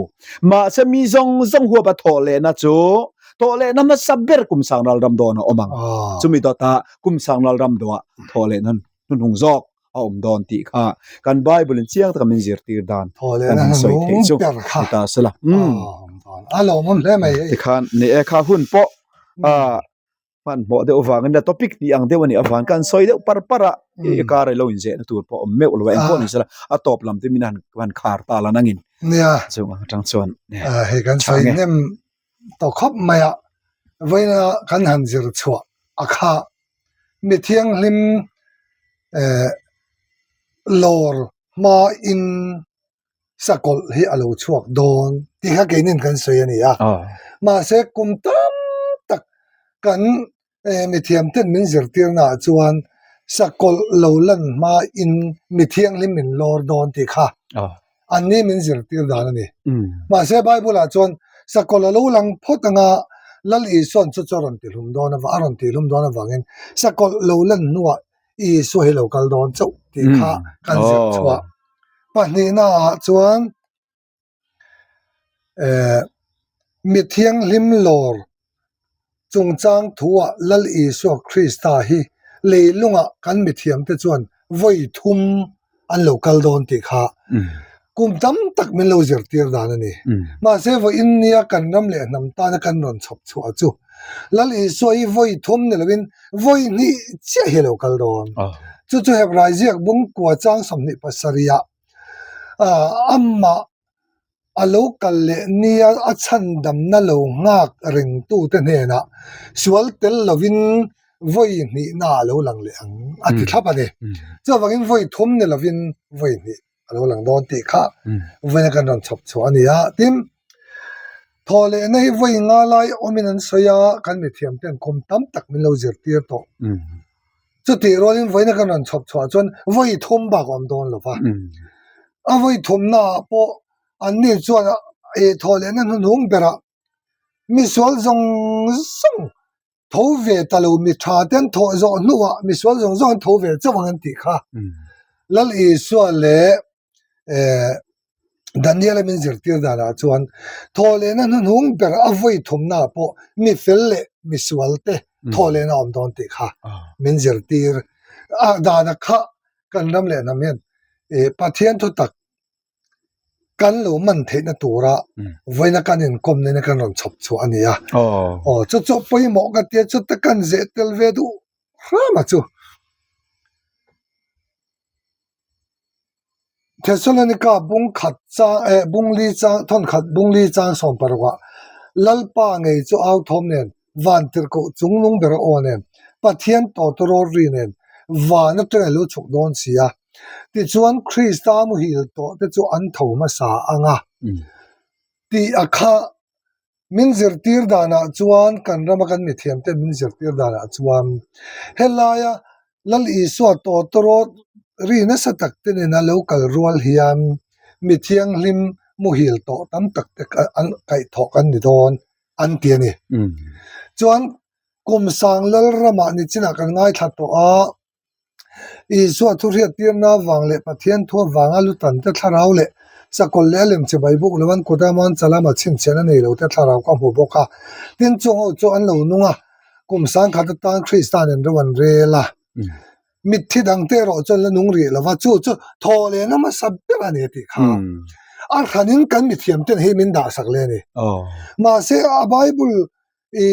Mahse mi zawng zawng huapa thawh lehna chu thawh lehna hmasa ber kum sangral ram dawn a awm ang. Chumi dawtah kum sangral ram dawhah thawh lehna hnuhnung zawk a awm dawn tih kha kan Bible in chiang taka min zirtir dan kan han sawi theih chu ni ta sela. A lawmawm hle mai hei. Tikhan ni e kha hun pawh a hmanhmawh deuh avangin la topic tih ang deuh a nih avang kan sawi deuh par par a i kar ilo inzehna tur pawh awm meuh lo a engpawh ni sela a tawp lam te min han han khar ta la nangin. Nia. Chung ang atang chuan hei kan sawi hnem tawh khawp mai a vawiina kan han zir chhuah a kha Mi thianghlim eh lawr hmain sakawlh hi a lo chhuak dawn tih kha keinin kan sawi a ni a. Mahse kum tam tak kan eh mi thiam ten min zirtirna ah chuan sakawlh lo lan hmain mi thianghlim min lawr dawn tih kha An ni min zirtir dan a ni. Mahse Bible ah chuan sakawlh a lo lang phawt anga Lal Isua'n chu chu a rawn tihlum dawn avang a rawn tihlum dawn avangin sakawlh lo lan hnuah Isua hi lo kal dawn chauh tih kha kan zir chhuah. Pahnihna ah chuan eh mi thianghlim lawr Chungchang thuah Lal Isua Krista hi leilungah kan mithiamte chuan vawi thum an lo kal dawn tih kha kum tam tak min lo zirtir dan a ni. Mahse vawiin nia kan ram leh hnam tana kan rawn chhawp chhuah chu Lal Isua hi vawi thum ni loin vawi hnih chiah hi a lo kal dawn. Chu chu Hebrai ziak bung kua chang 27 ah amah A lo kal leh nia a chhandamna lo nghak rengtute hnenah sual tel lovin vawi hnihna a lo lang leh ang a ti thlap a ni. Chuvangin vawi thum ni lovin vawi hnih a lo lang dawn tih kha vawiina kan rawn chhawp chhuah a ni a. Tin, thawhlehna hi vawi nga lai awmin an sawi a, kan mithiamten kum tam tak min lo zirtir tawh. Chutih rualin vawiina kan rawn chhawp chhuah chuan vawi thum bak a awm dawn lo va. A vawi thumnaah pawh anni chuan eh thawh lehna hnuhnung berah misual zawng zawng tho ve ta lo mi tha te an thawh zawh hnuah misual zawng zawng an tho ve chauh ang an tih kha. Lal Isua leh eh Daniel-a min zirtir danah chuan thawhlehna hnuhnung ber a vawi thumnaah pawh mi fel leh mi sual te thawhlehna a awm dawn tih kha min zirtir a dana kha kan ram leh hnam hian eh Pathian thutak kan lo man theihna tura vawiina kan inkawm nena kan rawn chhawp chhuah a ni a. Aw chu chu pawimawh ka tia chuta kan zeh tel ve duh hram a chu. Thesalonika bung khat chang eh bung li chang thawn khat bung li chang 16 ah Lalpa ngei chu au thawm nen van tirhkoh chungnung ber a aw nen Pathian tawtawrawl ri nen van atanga lo chhuk dawn si a. Tichuan Krista muhil tawh te chu an tho hmasa ang a tih a kha. Min zirtir danah chuan kan rama kan mithiam ten min zirtir danah chuan helaia Lal Isua tawtawrawt ri nasa tak te nena lo kal rual hian mi thianghlim muhil tawh tam tak te an kaihthawh kan ni dawn an ti a ni. Chuan kum sang lal ramah nichinah kan ngaithla tawh a, Isua thu hriattirna avang leh Pathian thu avanga lutante thlarau leh sakawlh leh a lem che mai buk lo an kut a muan chalama chhinchhiahna nei lo te thlarau ka hmu bawk a. Tin, chung ho chu an lo nung a, kum sangkhat atan Krista nen ro an rel a. Mitthi dangte erawh chuan la nung rih lo va, chu chu thaw leh na hmasa ber a ni a tih kha. A hranin kan mithiamten hei min dahsak leh a ni. Mahse, a Bible i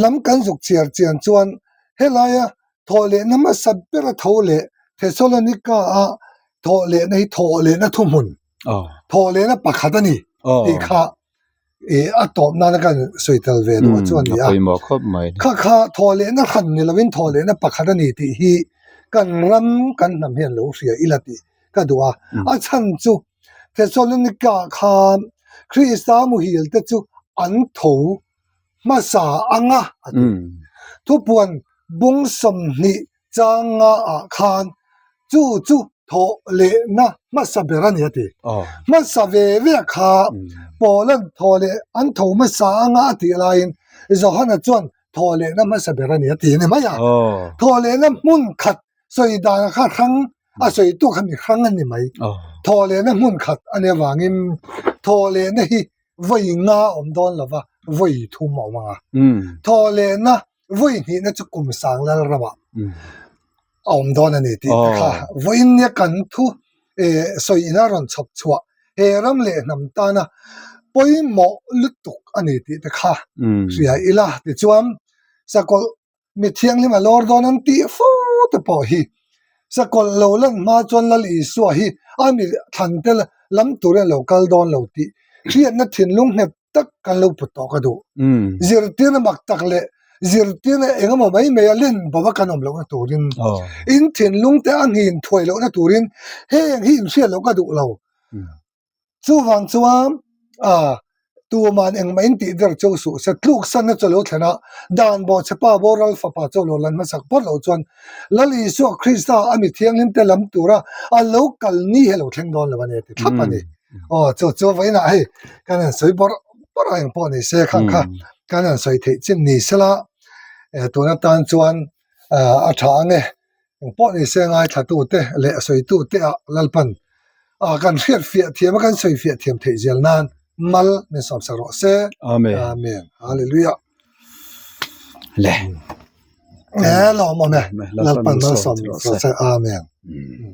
lam kan zuk chiar chian chuan helaia thawhlehna hmasa bera tho leh Thessalonica a thawhlehna hi thawhlehna thuhmun thawhlehna pakhat a ni tih kha ih a tawp nana kan sawi tel ve duh a chu a ni a. Kha kha thawhlehna hran ni lovin thawhlehna pakhat a ni tih hi kan ram kan hnam hian lo hria ila tih ka duh a. A chhan chu Thessalonica khan Krista muhil te chu an tho hmasa anga a ti. Thupuan bung 20 changa ah khan chu chu thawh lehna hmasa ber a ni a ti. Hmasa ve ve kha Paula'n thawh leh an tho hmasa anga a tih laiin Johana chuan thawh lehna hmasa ber a ni a ti a ni mai a. Thawh lehna hmun khat sawi dan kha hrang a sawi tu kha mi hrang a ni mai. Thawh lehna hmun khat a nih avangin thawh lehna hi vawi nga awm dawn lo va, vawi thum a awm ang a. Thawhlehna vawi hnihna chu kum sang lal ramah a awm dawn a ni tih te kha vawiin nia kan thu sawi ina rawn chhawp chhuah he ram leh hnam tana pawimawh lutuk a ni tih te kha hria ila tichuan sakawlh Mi thianghlim a lawr dawn an tih fo te pawh hi sakawlh lo lan hma chuan Lal Isua hi a mi thlan te lam turin a lo kal dawn lo tih hriatna thinlung nghet tak kan lo put tawh ka duh. Zirtirna mak tak leh zirtirna eng emaw mai mai a len bo a kan awm lohna turin, in thinlung te a nghin thuai lohna turin heng hi inhriat loh ka duh lo. Chuvang chuan ah tuman engmah in tih der cheu suh se tluk sanna chu lo thlen a, dan bawhchhepa boral fapa chu lo lan hmasak phawt loh chuan Lal Isua Krista a mi thianghlim te lam tura a lo kal ni hi a lo thleng dawn lo a ni a ti thlap a ni. Aw chu chu vawiinah hei kan han sawi bawrh bawrh a engpawh ni se khang kha kan han sawi theih chin ni sela tun atan chuan a tha ang e. Engpawh ni se ngaithlatute leh a sawitute ah Lalpan ah kan hriat fiah thiam a kan sawi fiah thiam theih zel nan mal min sawmsak rawh se. Amen. Amen. Hallelujah. Le. Eh, lawm awm e. Lalpan mal sawm rawh se. Amen. Mm.